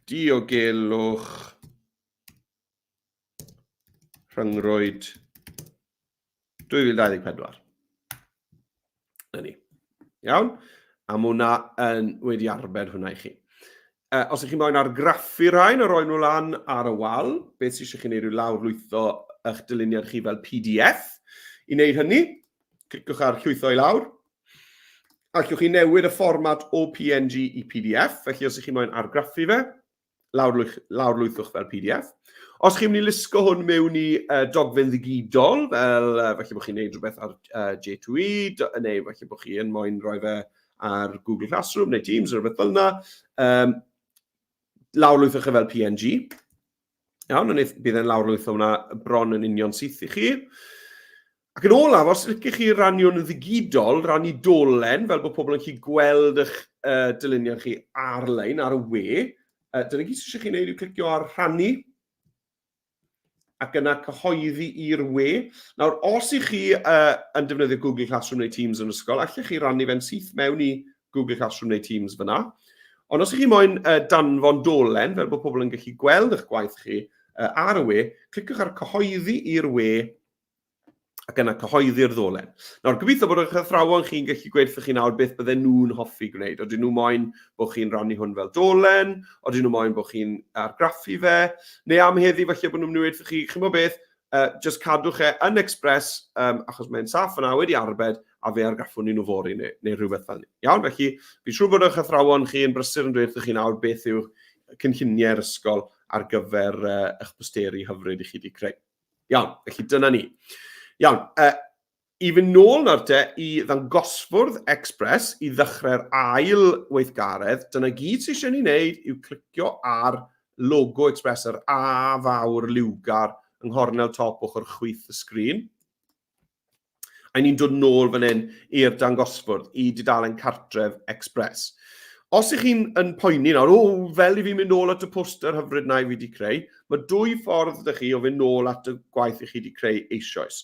Speaker 1: diogelwch Rhyngrwyd 2024. Na ni. Iawn? A mae hwnna yn wedi arbed hwnna i chi. Uh, os ydych chi'n moyn argraffu rhain a roi nhw lan ar y wal, beth sydd eisiau chi wneud yw lawrlwytho eich dyluniad chi fel PDF. I wneud hynny, cliciwch ar llwytho i lawr. Allwch chi newid y fformat o PNG i PDF, felly os ydych chi'n moyn argraffu fe, lawrlwyth, lawrlwythwch fel PDF. Os chi'n mynd i lusgo hwn mewn i uh, dogfen ddigidol, fel uh, falle bod chi'n gwneud rhywbeth ar uh, J2E, neu falle bod chi yn moyn rhoi fe ar Google Classroom neu Teams neu rhywbeth fel yna, um, lawrlwythwch e fel PNG. Iawn, ond bydd e'n lawrlwytho hwnna bron yn union syth i chi. Ac yn olaf, os ydych chi rannu hwn yn ddigidol, rannu dolen, fel bod pobl yn gallu gweld eich uh, dyluniad chi ar-lein, ar y we, uh, dyna gyd sydd eisiau chi wneud yw clicio ar rhannu, ac yna cyhoeddi i'r we. Nawr, os ych chi uh, yn defnyddio Google Classroom neu Teams yn ysgol, allech chi rannu fe'n syth mewn i Google Classroom neu Teams fyna. Ond os ych chi moyn uh, danfon dolen, fel bod pobl yn gallu gweld eich gwaith chi uh, ar y we, cliciwch ar cyhoeddi i'r we, Ac yna cyhoeddi'r ddolen. Nawr, gobeithio bod eich athrawon chi'n gallu gweud wrthych chi nawr beth bydden nhw'n hoffi gwneud. Odyn nhw moyn bod chi'n rannu hwn fel dolen? Odyn nhw moyn bod chi'n argraffu fe? Neu am heddi falle bod nhw'n mynd i weud wrthych chi, chi'n bod beth, just cadwch e yn Express, achos mae'n saff yna, wedi arbed, a fe argraffwn ni nhw fory neu, neu rhywbeth fel ni. Iawn, felly fi'n siŵr bod eich athrawon chi yn brysur yn dweud wrthych chi nawr beth yw cynlluniau'r ysgol ar gyfer eich posteri hyfryd i chi wedi creu. Iawn, felly dyna ni. Iawn, i fynd nôl nawr te i ddangosfwrdd Express i ddechrau'r ail weithgaredd, dyna gyd sydd eisiau ni wneud yw clicio ar logo Express, yr A fawr liwgar yng nghornel top ochr chwith y sgrin. A ni'n dod nôl fan hyn i'r dangosfwrdd, i dudalen cartref Express. Os ych chi'n yn poeni nawr, o, fel i fi mynd nôl at y poster hyfryd na i fi wedi creu, mae dwy ffordd ydych chi o fynd nôl at y gwaith i chi wedi creu eisoes.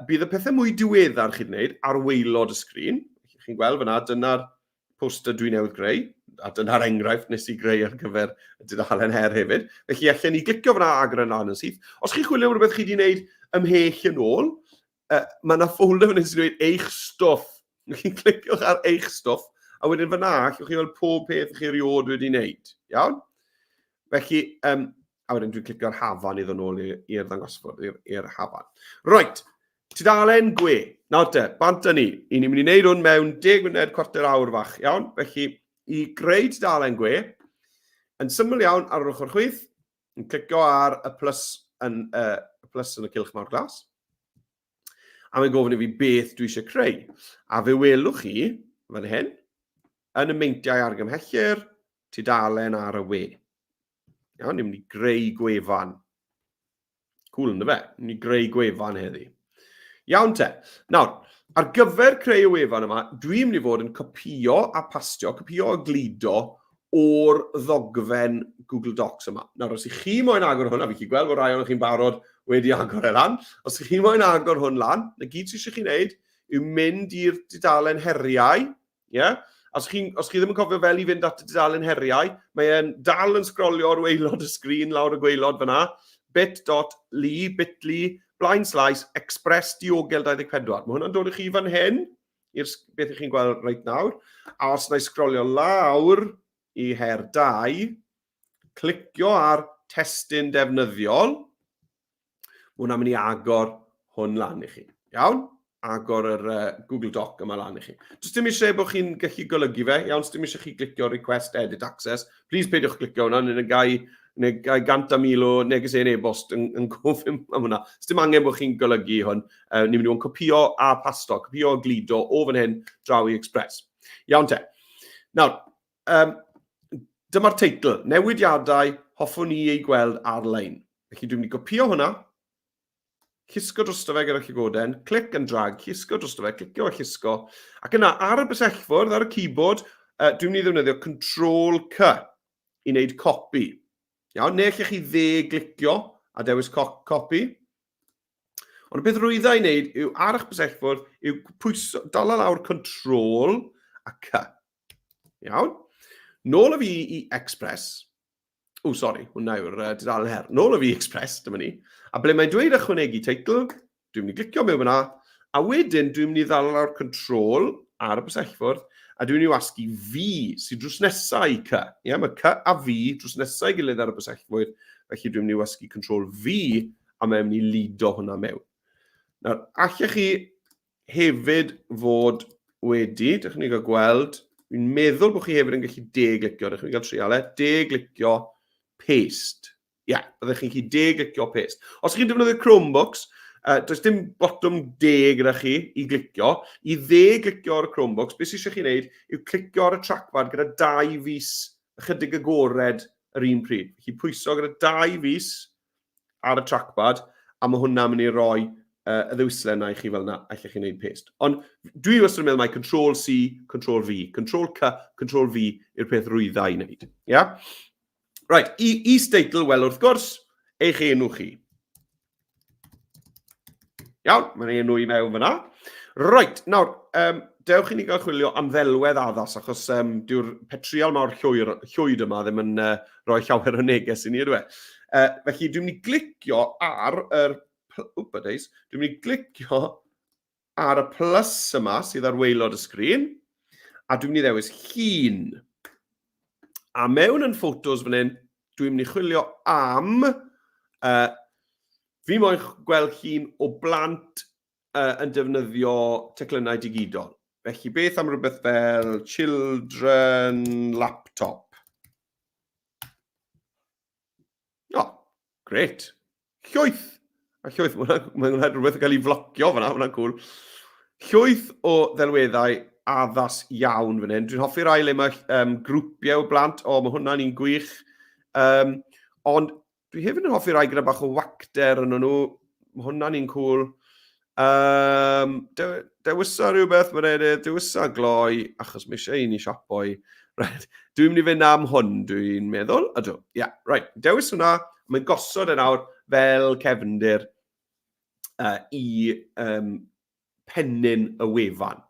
Speaker 1: Bydd y pethau mwy diweddar chi'n gwneud ar waelod y sgrin. Chi'n gweld fyna, dyna'r poster dwi newydd greu, a dyna'r enghraifft nes i greu ar gyfer y dudalen her hefyd. Felly allen ni glicio fyna a agor yn lan yn syth. Os chi'n chwilio am rhywbeth chi wedi wneud ymhell yn ôl, mae yna folder fan hyn sy'n dweud eich stwff. Chi'n cliciwch ar eich stwff, a wedyn fyna allwch chi weld pob peth chi erioed wedi wneud. Iawn? Felly, a wedyn dwi'n clicio ar hafan i ddod nôl i'r ddangosfwrdd, i'r hafan. Right, tudalen gwe. Nawr te, bant â ni. I ni'n mynd i wneud hwn mewn 10 munud, cwarter awr fach, iawn? Felly, i greu tudalen gwe, yn syml iawn ar yr ochr chwith, yn clicio ar y plus yn, y plus yn y cylch mawr glas. A mae'n gofyn i fi beth dwi eisiau creu. A fe welwch chi, fan hyn, yn y meintiau argymhellir, tudalen ar y we. Iawn, ni'n mynd i greu gwefan. Cool, ynddo fe? Ni'n mynd i greu gwefan heddi. Iawn te. Nawr, ar gyfer creu y wefan yma, dwi'n mynd i fod yn copio a pastio, copio a gludo o'r ddogfen Google Docs yma. Nawr, os ych chi moyn agor hwn, a fi chi gweld bod rai ohonoch chi'n barod wedi agor e lan, os ych chi moyn agor hwn lan, na gyd sydd eisiau chi wneud yw mynd i'r dudalen heriau, Ie? Yeah? Os chi, os chi ddim yn cofio fel i fynd at y dudalen heriau, mae e'n dal yn sgrolio ar waelod y sgrin lawr y gwaelod fyna. bit.ly, bit.ly, blaen slaes, express diogel 24. Mae hwnna'n dod i chi fan hyn, i'r beth ych chi'n gweld reit nawr. A os na i sgrolio lawr i her 2, clicio ar testun defnyddiol, Mae hwnna'n mynd i agor hwn lan i chi. Iawn? Agor yr Google Doc yma lan i chi. Does dim eisiau bod chi'n gallu golygu fe, iawn, does dim eisiau chi glicio request edit access. Please peidiwch glicio hwnna, neu gai, neu gai gant a mil o negeseuon e-bost yn, yn gofyn am hwnna. Does dim angen bod chi'n golygu hwn. Ni'n mynd i fod yn copio a pasto, copio a gludo o fan hyn draw i Express. Iawn te. Nawr, dyma'r teitl, Newidiadau hoffwn i eu gweld ar-lein. Felly dwi'n mynd i gopio hwnna, llusgo drosto fe gyda llygoden, click and drag, llusgo drosto fe, clicio a llusgo, ac yna ar y bysellfwrdd, ar y keyboard, dwi'n mynd i ddefnyddio Control C i wneud copi. Iawn, neu allech chi dde glicio a dewis copi. Ond y peth rwydda i wneud yw ar eich bysellfwrdd yw pwyso, dala lawr Control a C. Iawn. Nôl â fi i Express. O, sori, hwnna yw'r dudalen her. Nôl â fi Express, dyma ni. A ble mae'n dweud ychwanegu teitl, dwi'n mynd i glicio mewn fyna, a wedyn dwi'n mynd i ddal lawr Control ar y bysellfwrdd, a dwi'n mynd i wasgu V, sydd drws nesau i C. Ie, mae C a V drws nesau gilydd ar y bysellfwrdd, felly dwi'n mynd i wasgu Control V, a mae'n mynd i ludo hwnna mewn. Nawr, allech chi hefyd fod wedi, dych chi'n gael gweld, fi'n meddwl bod chi hefyd yn gallu de-glicio, dych chi'n cael trial e, de-glicio paste. Ie, yeah, byddech chi'n gallu de-glicio paste. Os chi'n defnyddio Chromebooks, does dim botwm de gyda chi i glicio. I dde-glicio ar y Chromebooks, beth sydd eisiau chi wneud yw clicio ar y trackpad gyda dau fus ychydig agored yr un pryd. Felly pwyso gyda dau fus ar y trackpad, a mae hwnna'n mynd i roi y ddewislen na i chi fel yna, allech chi wneud paste. Ond dwi wastad yn meddwl mai Control C, Control V, Control C, Control V yw'r peth rwydda i wneud. Yeah? Right, i, is-deitl, wel wrth gwrs, eich enw chi. Iawn, mae'n enw i mewn fyna. Right, nawr, dewch i ni gael chwilio am ddelwedd addas, achos dyw'r petriol mawr llwyr, llwyd yma ddim yn rhoi llawer o neges i ni, ydw e? Felly, dwi'n mynd i glicio ar yr Wpa days, dwi'n mynd i glicio ar y plus yma sydd ar waelod y sgrin, a dwi'n mynd i ddewis llun. A mewn yn ffotos fan hyn, dwi'n mynd i chwilio am... fi moyn gweld llun o blant yn defnyddio teclynnau digidol. Felly beth am rhywbeth fel children laptop? O, oh, gret. Llwyth. A llwyth, mae hwnna'n rhywbeth yn cael ei flocio fyna, hwnna'n cool. Llwyth o ddelweddau addas iawn fan hyn. Dwi'n hoffi rai le mae grwpiau o blant, o, mae hwnna'n un gwych. Ond dwi hefyd yn hoffi rai gyda bach o wacter yn nhw. Mae hwnna'n un cool. Dewisa rhywbeth, mae'n dewisa gloi, achos mae eisiau un i siapoi. Right. Dwi'n mynd i fynd am hwn, dwi'n meddwl. Ydw, ie, yeah, right. Dewis hwnna, mae'n gosod e nawr fel cefndir i pennyn y wefan.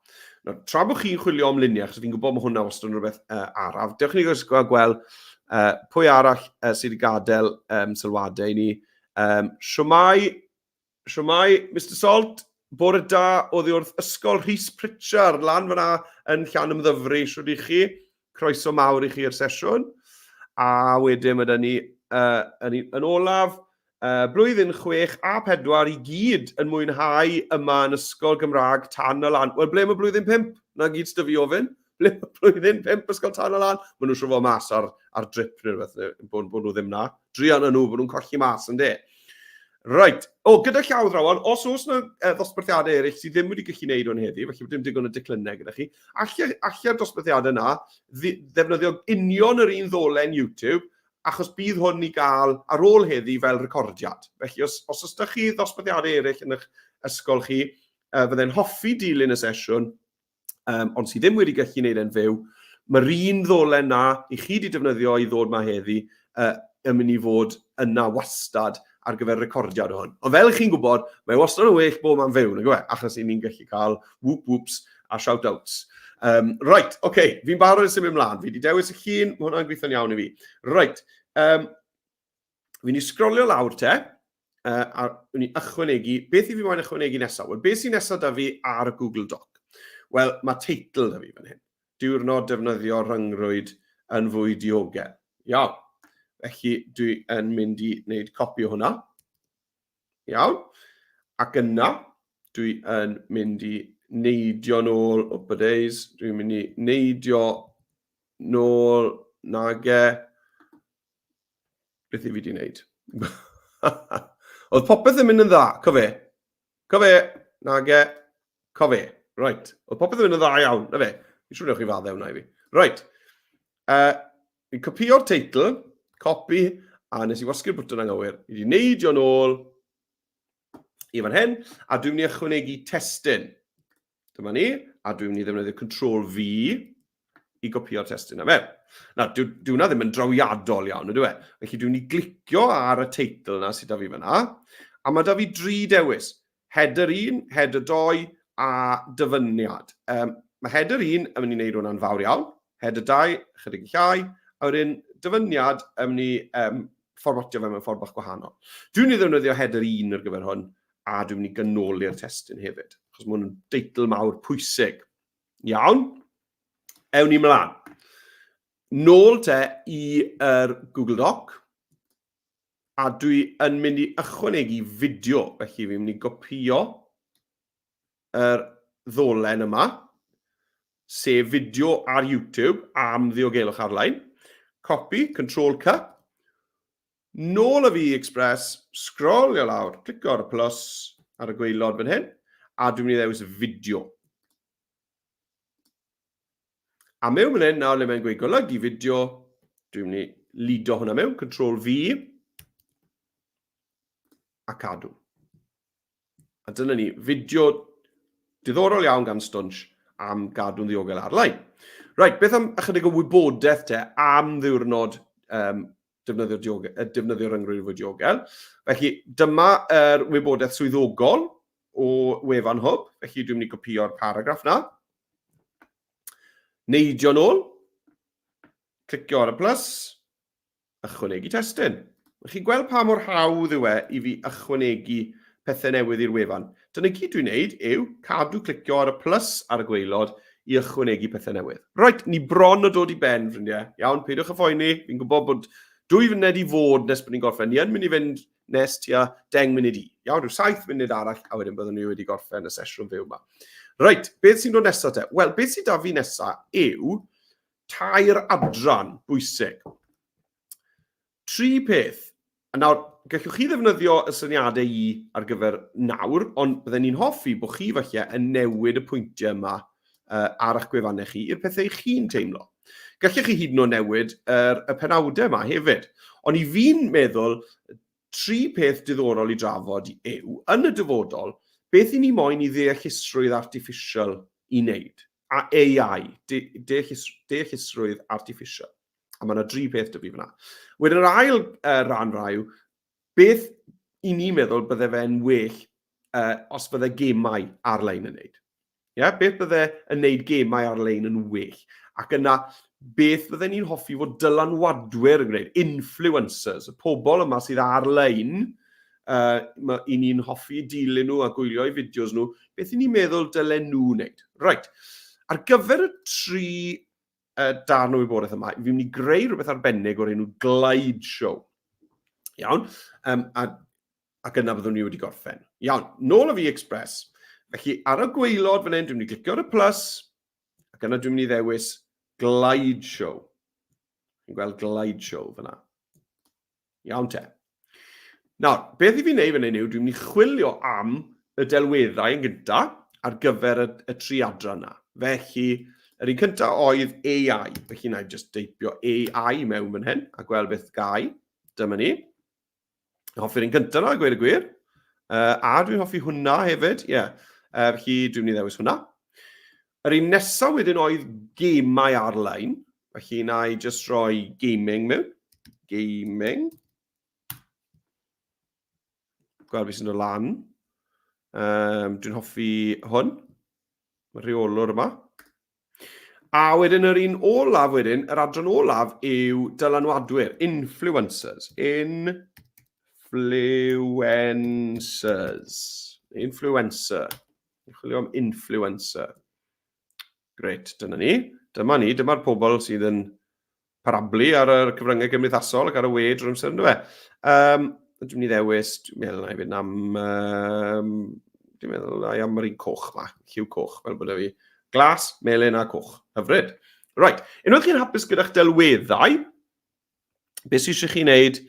Speaker 1: Nawr, tra bod chi'n chwilio am luniau, achos fi'n gwybod mae hwnna wastad yn rhywbeth araf, dewch i ni gweld pwy arall sydd wedi gadael sylwadau i ni. Siwmai, Shwmae, Mister Salt? Bore da oddi wrth Ysgol Rhys Pritchard lan fyna yn Llanymddyfri. Shwd i chi? Croeso mawr i chi i'r sesiwn. A wedyn mae 'da ni uh, yn, yn olaf, uh, blwyddyn 6 a 4 i gyd yn mwynhau yma yn Ysgol Gymraeg Tan y Lan. Wel, ble mae blwyddyn 5? Na gyd sydd fi ofyn. Ble mae blwyddyn 5 Ysgol Tan y Lan? Maen nhw'n siŵr fod mas ar, ar drip neu rhywbeth, neu bod, bod nhw ddim na. Druan nhw, bod nhw'n colli mas yn de. Reit. O, gyda llaw ddrawon, os oes yna ddosbarthiadau eraill sydd ddim wedi gallu gwneud hwn heddi, felly dim digon o declynnau gyda chi, allai'r alle dosbarthiadau yna ddefnyddio union yr un ddolen YouTube, achos bydd hwn i gael ar ôl heddi fel recordiad. Felly os, os oes da chi ddosbarthiadau eraill yn eich ysgol chi, fydde'n hoffi dilyn y sesiwn, ond sydd ddim wedi gallu gwneud e'n fyw, mae'r un ddolen na i chi wedi defnyddio i ddod ma heddi yn mynd i fod yna wastad ar gyfer recordiad o hwn. Ond fel chi'n gwybod, mae wastad yn well bod ma'n fyw, nag yw e? Achos i ni'n gallu cael whoop whoops a shout outs. Right, oce, okay, fi'n barod i symud ymlaen. Fi wedi dewis y llun, mae hwnna'n gweithio'n iawn i fi. Right, fi'n i sgrolio lawr te, a fi'n i ychwanegu, beth i fi moyn ychwanegu nesaf? Wel, beth sy'n nesaf da fi ar Google Doc? Wel, mae teitl da fi fan hyn. Diwrnod defnyddio rhyngrwyd yn fwy diogel. Iawn. Felly, dwi yn mynd i wneud copi o hwnna. Iawn. Ac yna, dwi yn mynd i neidio nôl, up a days, dwi'n mynd i neidio nôl, nage, Beth i fi wedi wneud? Oedd popeth yn mynd yn dda, co fe. Co fe, nage, co fe. Right. Oedd popeth yn mynd yn dda iawn, na fe. Fi'n siŵr newch chi faddau hwnna i fi. Right. Fi'n copio'r teitl, copy, a nes i wasgu'r bwtwn anghywir. Fi wedi neidio nôl i fan hyn, a dwi'n mynd i ychwanegu testun. Dyma ni, a dwi'n mynd i ddefnyddio Control V i gopio'r testun yma mewn. Nawr, dyw, dyw hwnna ddim yn drawiadol iawn, ydw e? Felly dwi'n mynd i glicio ar y teitl yna sydd da fi fyna, a mae da fi dri dewis. Header 1, header 2 a dyfyniad. Mae header 1 yn mynd i wneud hwnna'n fawr iawn, header 2 chydig yn llai, a wedyn dyfyniad yn mynd i fformatio fe mewn ffordd bach gwahanol. Dwi'n mynd i ddefnyddio header 1 ar gyfer hwn, a dwi'n mynd i ganoli'r testun hefyd, achos mae hwn yn deitl mawr pwysig. Iawn, ewn ni mlaen. Nôl te i'r Google Doc, a dwi yn mynd i ychwanegu fideo, felly fi'n mynd i gopio yr ddolen yma, sef fideo ar YouTube am ddiogelwch ar-lein. Copy, Control C, Nôl â fi i Express, sgrolio lawr, clicio ar y plus ar y gwaelod fan hyn, a dwi'n mynd i ddewis fideo. A mewn fan hyn, nawr le mae'n gweud golygu fideo, dwi'n mynd i lido hwnna mewn, Control V, a cadw. A dyna ni, fideo diddorol iawn gan Stwnsh am gadw'n ddiogel ar-lein. Reit, beth am ychydig o wybodaeth te am ddiwrnod defnyddio, diogel, defnyddio rhyngrwyd fwy diogel. Felly, dyma yr wybodaeth swyddogol o wefan Hwb, felly dwi'n mynd i gopio'r paragraff na. Neidio nôl, clicio ar y plus, ychwanegu testun. Chi'n gweld pa mor hawdd yw e i fi ychwanegu pethau newydd i'r wefan. Dyna gyd dwi'n neud yw cadw clicio ar y plus ar y gwaelod i ychwanegu pethau newydd. Reit, ni bron o dod i ben, ffrindiau. Iawn, peidiwch â phoeni. Fi'n gwybod bod 2 funud i fod nes bod ni'n gorffen. Ni yn mynd i fynd nes tua 10 munud i. Iawn, rhyw 7 munud arall, a wedyn byddwn ni wedi gorffen y sesiwn fyw yma. Reit, beth sy'n dod nesaf te? Wel, beth sy'n da fi nesaf yw tair adran bwysig. Tri peth. A nawr, gallwch chi ddefnyddio y syniadau i ar gyfer nawr, ond bydden ni'n hoffi bod chi falle yn newid y pwyntiau yma uh, ar eich gwefannau chi i'r pethau chi'n teimlo. Gallech chi hyd yn oed newid yr, y penawdau yma hefyd. Ond i fi'n meddwl, tri peth diddorol i drafod yw, yn y dyfodol, beth i ni moyn i ddeallusrwydd artiffisial i wneud? A AI, de, deallus, deallusrwydd artiffisial. A mae yna dri peth 'da fi fyna. Wedyn yr ail ran rai yw, beth i ni'n meddwl bydde fe'n well os bydde gemau ar-lein yn neud? Ie, yeah? Beth bydde yn neud gemau ar-lein yn well? Ac yna, beth bydde ni'n hoffi fod dylanwadwyr yn gwneud, influencers, y pobl yma sydd ar-lein, i ni'n hoffi dilyn nhw a gwylio eu fideos nhw, beth i ni'n meddwl dylen nhw wneud? Right, ar gyfer y tri darn o wybodaeth yma, fi'n mynd i greu rhywbeth arbennig o'r enw Glide Show. Iawn? Um, a, ac yna byddwn ni wedi gorffen. Iawn, nôl o fi Express. Felly ar y gweilod fan hyn, dwi'n mynd i glicio ar y plus, ac yna dwi'n mynd i ddewis Glide Show. Chi'n gweld Glide Show fyna. Iawn te. Nawr, beth i fi wneud fan hyn yw, dwi'n mynd i chwilio am y delweddau yn gyntaf ar gyfer y, y tri adran yna. Felly, yr un cyntaf oedd AI. Felly, na i just deipio AI mewn fan hyn a gweld beth gai. Dyma ni. Hoffi'r un cyntaf yna, gweud y gwir. A dwi'n hoffi hwnna hefyd, ie. Yeah. Felly, dwi'n mynd i ddewis hwnna. Yr un nesaf wedyn oedd gemau ar-lein. Felly na i just rhoi gaming mewn. Gaming. Gweld beth sy'n dod lan. Dwi'n hoffi hwn. Mae'r rheolwr yma. A wedyn yr un olaf wedyn, yr adran olaf yw dylanwadwyr, influencers. Influencers. Influencer. Chwilio am influencer. Grêt, dyna ni. Dyma ni, dyma'r pobl sydd yn parablu ar y cyfryngau cymdeithasol ac ar y we drwy'r amser, ynddo fe? Dwi'n mynd i ddewis, dwi'n meddwl na i fynd am... Um, dwi'n meddwl na i am yr un coch yma, lliw coch, fel bod fi. Glas, melyn a coch. Hyfryd. Right, unwaith chi'n hapus gyda'ch delweddau, beth sydd eisiau chi wneud?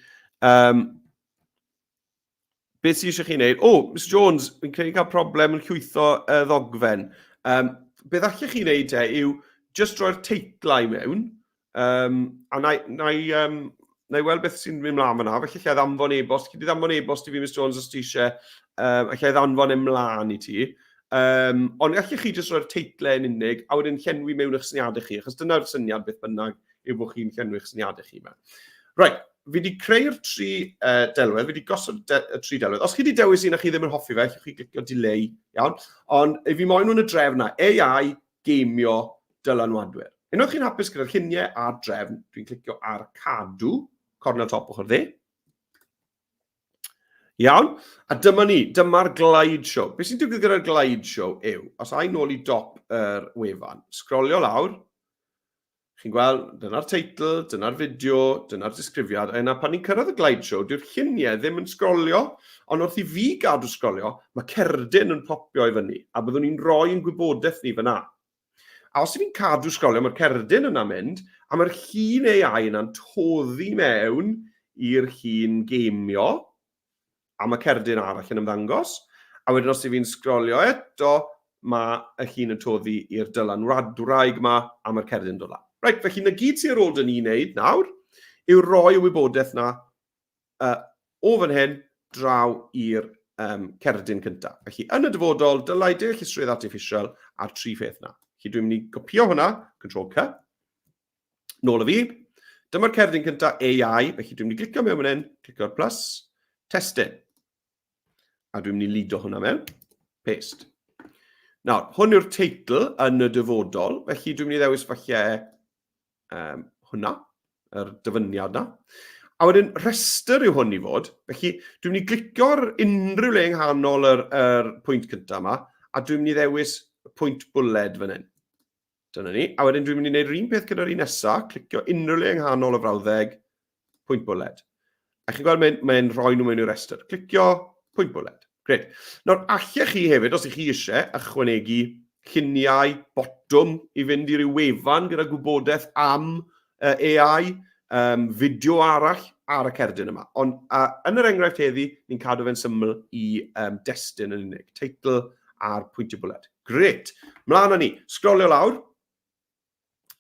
Speaker 1: Beth sydd eisiau chi wneud? O, oh, Mr Jones, fi'n credu cael problem yn llwytho y ddogfen. Beth allech chi wneud te yw just roi'r teitlau mewn, a na, na, i, na i weld beth sy'n mynd mlaen fyna. Felly allai ddanfon e-bost. Chi di ddanfon e-bost i fi, Mr Jones, os ti eisiau. Allai ddanfon e mlaen i ti. Ond allech chi jyst roi'r teitlau yn unig, a wedyn llenwi mewn eich syniadau chi, achos dyna'r syniad beth bynnag yw bod chi'n llenwi'ch syniadau chi mewn. Right, fi wedi creu'r tri delwedd, fi wedi gosod de y tri delwedd. Os chi wedi dewis un a chi ddim yn hoffi fe, allwch chi glicio delay, iawn. Ond fi moyn nhw'n y drefn na, AI, geimio, dylanwadwyr. Unwaith chi'n hapus gyda'r lluniau a'r drefn, dwi'n clicio ar cadw, cornel top ochr dde. Iawn, a dyma ni, dyma'r glide show. Beth sy'n digwydd gyda'r glide show yw, os ai nôl i dop yr wefan, sgrolio lawr, Chi'n gweld, dyna'r teitl, dyna'r fideo, dyna'r disgrifiad, a yna pan ni'n cyrraedd y glide show, dyw'r lluniau ddim yn sgrolio, ond wrth i fi gadw sgrolio, mae cerdyn yn popio i fyny, a byddwn ni'n rhoi yn gwybodaeth ni fyna. A os ydyn ni'n cadw sgrolio, mae'r cerdyn yna'n mynd, a mae'r llun AI yna'n toddi mewn i'r llun geimio, a mae cerdyn arall yn ymddangos. A wedyn os i fi'n sgrolio eto, mae y llun yn toddi i'r dylanwadwraig yma, a mae'r cerdyn yn dod lan. Reit, felly na gyd sy'n ar ôl dyn ni wneud nawr, yw roi y wybodaeth na o fan hyn draw i'r cerdyn cyntaf. Felly, yn y dyfodol, dylai deallusrwydd artiffisial a'r tri pheth na. Felly, dwi'n mynd i gopio hwnna, Control C, Nôl y fi. Dyma'r cerdyn cyntaf AI, felly dwi'n mynd i glicio mewn fan hyn, clicio'r plus, testun. A dwi'n mynd i lido hwnna mewn, paste. Nawr, hwn yw'r teitl yn y dyfodol, felly dwi'n mynd i ddewis falle hwnna, yr dyfyniad na. A wedyn rhestr yw hwn i fod, felly dwi'n mynd i glicio ar unrhyw le yng nghanol yr, yr pwynt cyntaf yma, a dwi'n mynd i ddewis y pwynt bwled fan hyn. Dyna ni. A wedyn dwi'n mynd i wneud yr un peth gyda'r un nesaf, clicio unrhyw le yng nghanol y frawddeg, pwynt bwled. A chi'n gweld mae'n mae rhoi nhw mewn i'r rhestr. Clicio, pwynt bwled. Gret. Nawr, allech chi hefyd, os ych chi eisiau, ychwanegu lluniau, botwm i fynd i ryw wefan gyda gwybodaeth am uh, AI, um, fideo arall ar y cerdyn yma. Ond uh, yn yr enghraifft heddi, ni'n cadw fe'n syml i um, destun yn unig. Teitl a'r pwyntiau bwled. Gret. Mlaen â ni. Sgrolio lawr.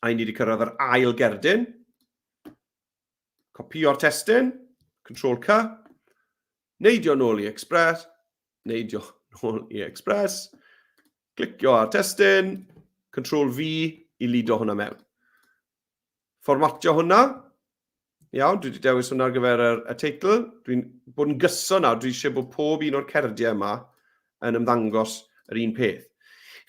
Speaker 1: A ni wedi cyrraedd yr ail gerdyn. Copio'r testun. Control C. Neidio nôl i Express. Neidio nôl i Express. Clicio ar testun. Control V i lido hwnna mewn. Fformatio hwnna. Iawn, dwi wedi dewis hwnna ar gyfer y, y teitl. Dwi'n bod yn gyson nawr, dwi eisiau bod pob un o'r cerdiau yma yn ymddangos yr un peth.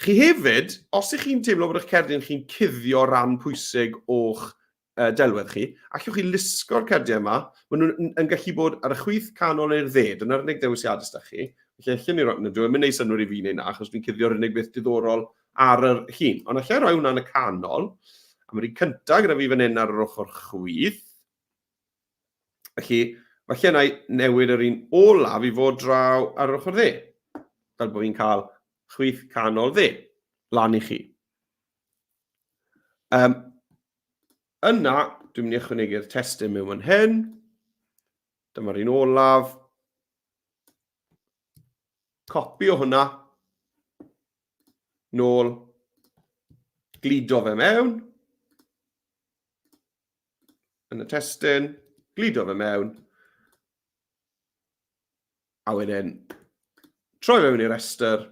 Speaker 1: Chi hefyd, os ych chi'n teimlo bod eich cerdyn chi'n cuddio ran pwysig o'ch uh, delwedd chi, allwch chi lusgo'r cerdiau yma. Maen nhw'n yn gallu bod ar y chwith, canol neu'r dde. Dyna'r unig ddewisiadau sydd chi. Felly allan ni roi, na, dwi'n mynd neud synnwyr i fi neu na, achos dwi'n cuddio'r unig beth diddorol ar yr llun. Ond allai roi hwnna yn y canol. A mae'r un cyntaf gyda fi fan hyn ar yr ochr chwith. Felly, falle na i newid yr un olaf i fod draw ar yr ochr dde. Fel bod fi'n cael chwith, canol, dde. Lan i chi. Um, yna, dwi'n mynd i ychwanegu'r testun mewn fan hyn. Dyma'r un olaf. Copi o hwnna. Nôl. Gludo fe mewn. Yn y testun. Gludo fe mewn. A wedyn, troi fewn i'r restr.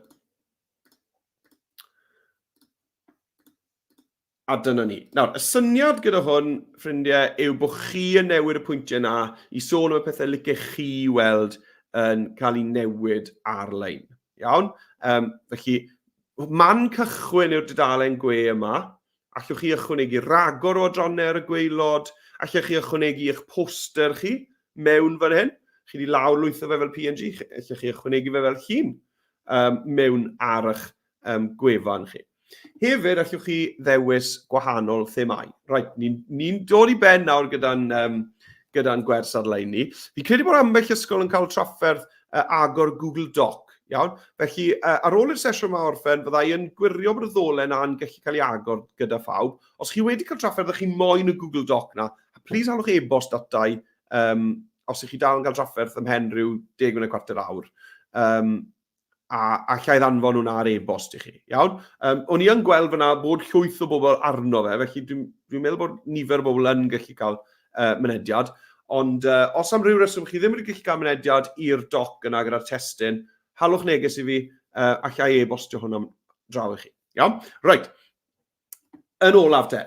Speaker 1: A dyna ni. Nawr, y syniad gyda hwn, ffrindiau, yw bod chi yn newid y pwyntiau yna i sôn am y pethau licech chi weld yn cael ei newid ar-lein. Iawn? Um, felly, man cychwyn yw'r dudalen gwe yma. Allwch chi ychwanegu ragor o adrannau ar y gwaelod, allwch chi ychwanegu eich poster chi mewn fan hyn. Chi wedi lawr lwytho fe fel PNG, allwch chi ychwanegu fe fel llun um, mewn ar eich um, gwefan chi. Hefyd, allwch chi ddewis gwahanol themau. Rhaid, ni'n ni dod i ben nawr gyda'n um, gyda gwers ar-lein ni. Fi credu bod ambell ysgol yn cael trafferth uh, agor Google Doc. Iawn? Felly, uh, ar ôl i'r sesiwn yma orffen, fydda i yn gwirio bod y ddolen na'n gallu cael ei agor gyda phawb. Os chi wedi cael trafferth a chi moyn y Google Doc na, please halwch e-bost atai um, os ych chi dal yn cael trafferth ymhen rhyw 10 munud cwarter awr. Um, a alla i ddanfon hwnna ar e-bost i chi. Iawn? Um, o'n i yn gweld fyna bod llwyth o bobl arno fe, felly dwi'n dwi meddwl bod nifer o bobl yn gallu cael uh, mynediad. Ond uh, os am ryw reswm chi ddim wedi gallu cael mynediad i'r doc yna gyda'r testun, halwch neges i fi, uh, alla i e-bostio hwnna draw i chi. Iawn? Reit. Yn olaf te,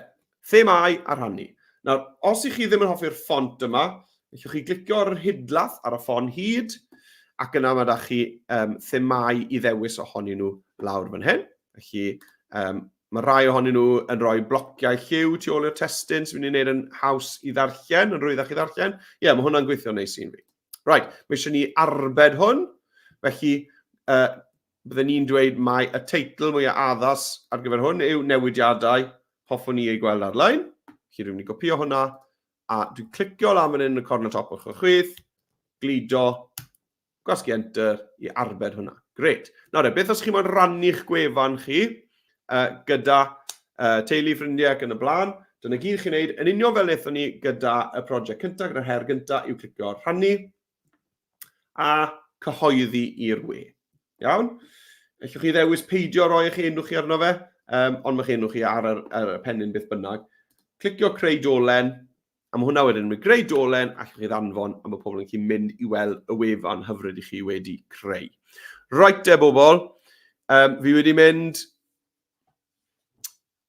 Speaker 1: themâu a rhannu. Nawr, os ych chi ddim yn hoffi'r ffont yma, allwch chi glicio ar yr hidlath ar y ffon hyd, ac yna mae da chi um, themâu i ddewis ohonyn nhw lawr fan hyn. Felly, um, mae rhai ohonyn nhw yn rhoi blociau lliw tu ôl i'r testun sy'n mynd i wneud yn haws i ddarllen, yn rhwyddach i ddarllen. Ie, yeah, mae hwnna'n gweithio'n neis i'n fi. Right, mae eisiau ni arbed hwn, felly uh, Bydden ni'n dweud mai y teitl mwyaf addas ar gyfer hwn yw Newidiadau hoffwn i eu gweld ar-lein. Felly rwy'n mynd i gopio hwnna a dwi'n clicio lan fan hyn yn y cornel top ochr chwith, gludo, gwasgu enter i arbed hwnna. Gret. Nawr e, beth os chi moyn rannu'ch gwefan chi uh, gyda uh, teulu, ffrindiau ac yn y blaen, dyna gyd chi'n neud, yn union fel wnaethon ni gyda y prosiect cyntaf, gyda'r her gyntaf, yw clicio rhannu a cyhoeddi i'r we. Iawn? Allwch chi ddewis peidio roi eich enw chi arno fe, um, ond mae'ch enw chi ar yr, ar y pennyn beth bynnag. Clicio creu dolen, a mae hwnna wedyn yn mynd greu dolen, allwch chi ddanfon, a mae pobl yn gallu mynd i weld y wefan hyfryd i chi wedi creu. Right de, bobl, um, fi wedi mynd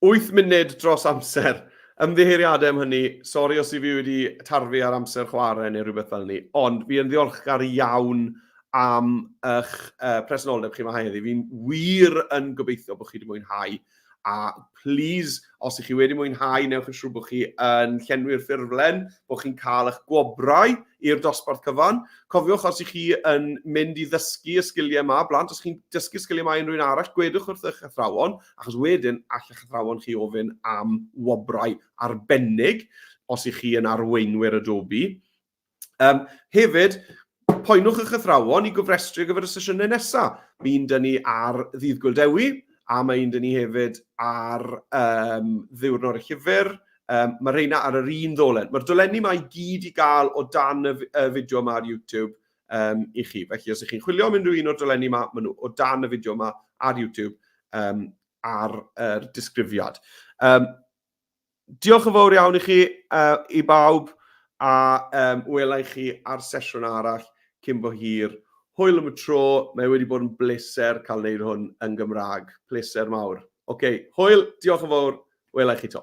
Speaker 1: 8 munud dros amser. Ymddiheuriadau am hynny. Sori os i fi wedi tarfu ar amser chwarae neu rhywbeth fel ni. Ond fi yn ddiolchgar iawn am eich uh, presenoldeb chi yma heddi. Fi'n wir yn gobeithio bod chi wedi mwynhau. A please, os ych chi wedi mwynhau, newch yn siŵr bod chi yn llenwi'r ffurflen, bod chi'n cael eich gwobrau i'r dosbarth cyfan. Cofiwch, os ych chi yn mynd i ddysgu y sgiliau yma, blant, os chi'n dysgu sgiliau yma i unrhyw un arall, gwedwch wrth eich athrawon, achos wedyn all eich athrawon chi ofyn am wobrau arbennig os ych chi yn arweinwyr Adobe. Hefyd, poenwch eich athrawon i gofrestru ar gyfer y sesiynau nesaf. Mae un dyn ni ar Ddydd Gwyl Dewi, a mae un dyn ni hefyd ar Ddiwrnod y Llyfr. Mae rheina ar yr un ddolen. Mae'r dolenni yma i gyd i gael o dan y, y fideo yma ar YouTube i chi. Felly, os ych chi'n chwilio am unrhyw un o'r dolenni yma, maen nhw o dan y fideo yma ar YouTube ar yr disgrifiad. Diolch yn fawr iawn i chi, i bawb, a wela i chi ar sesiwn arall cyn bo hir. Hwyl am y tro, mae wedi bod yn bleser cael wneud hwn yn Gymraeg. Pleser mawr. Oce, okay, hwyl, diolch yn fawr, wela i chi to.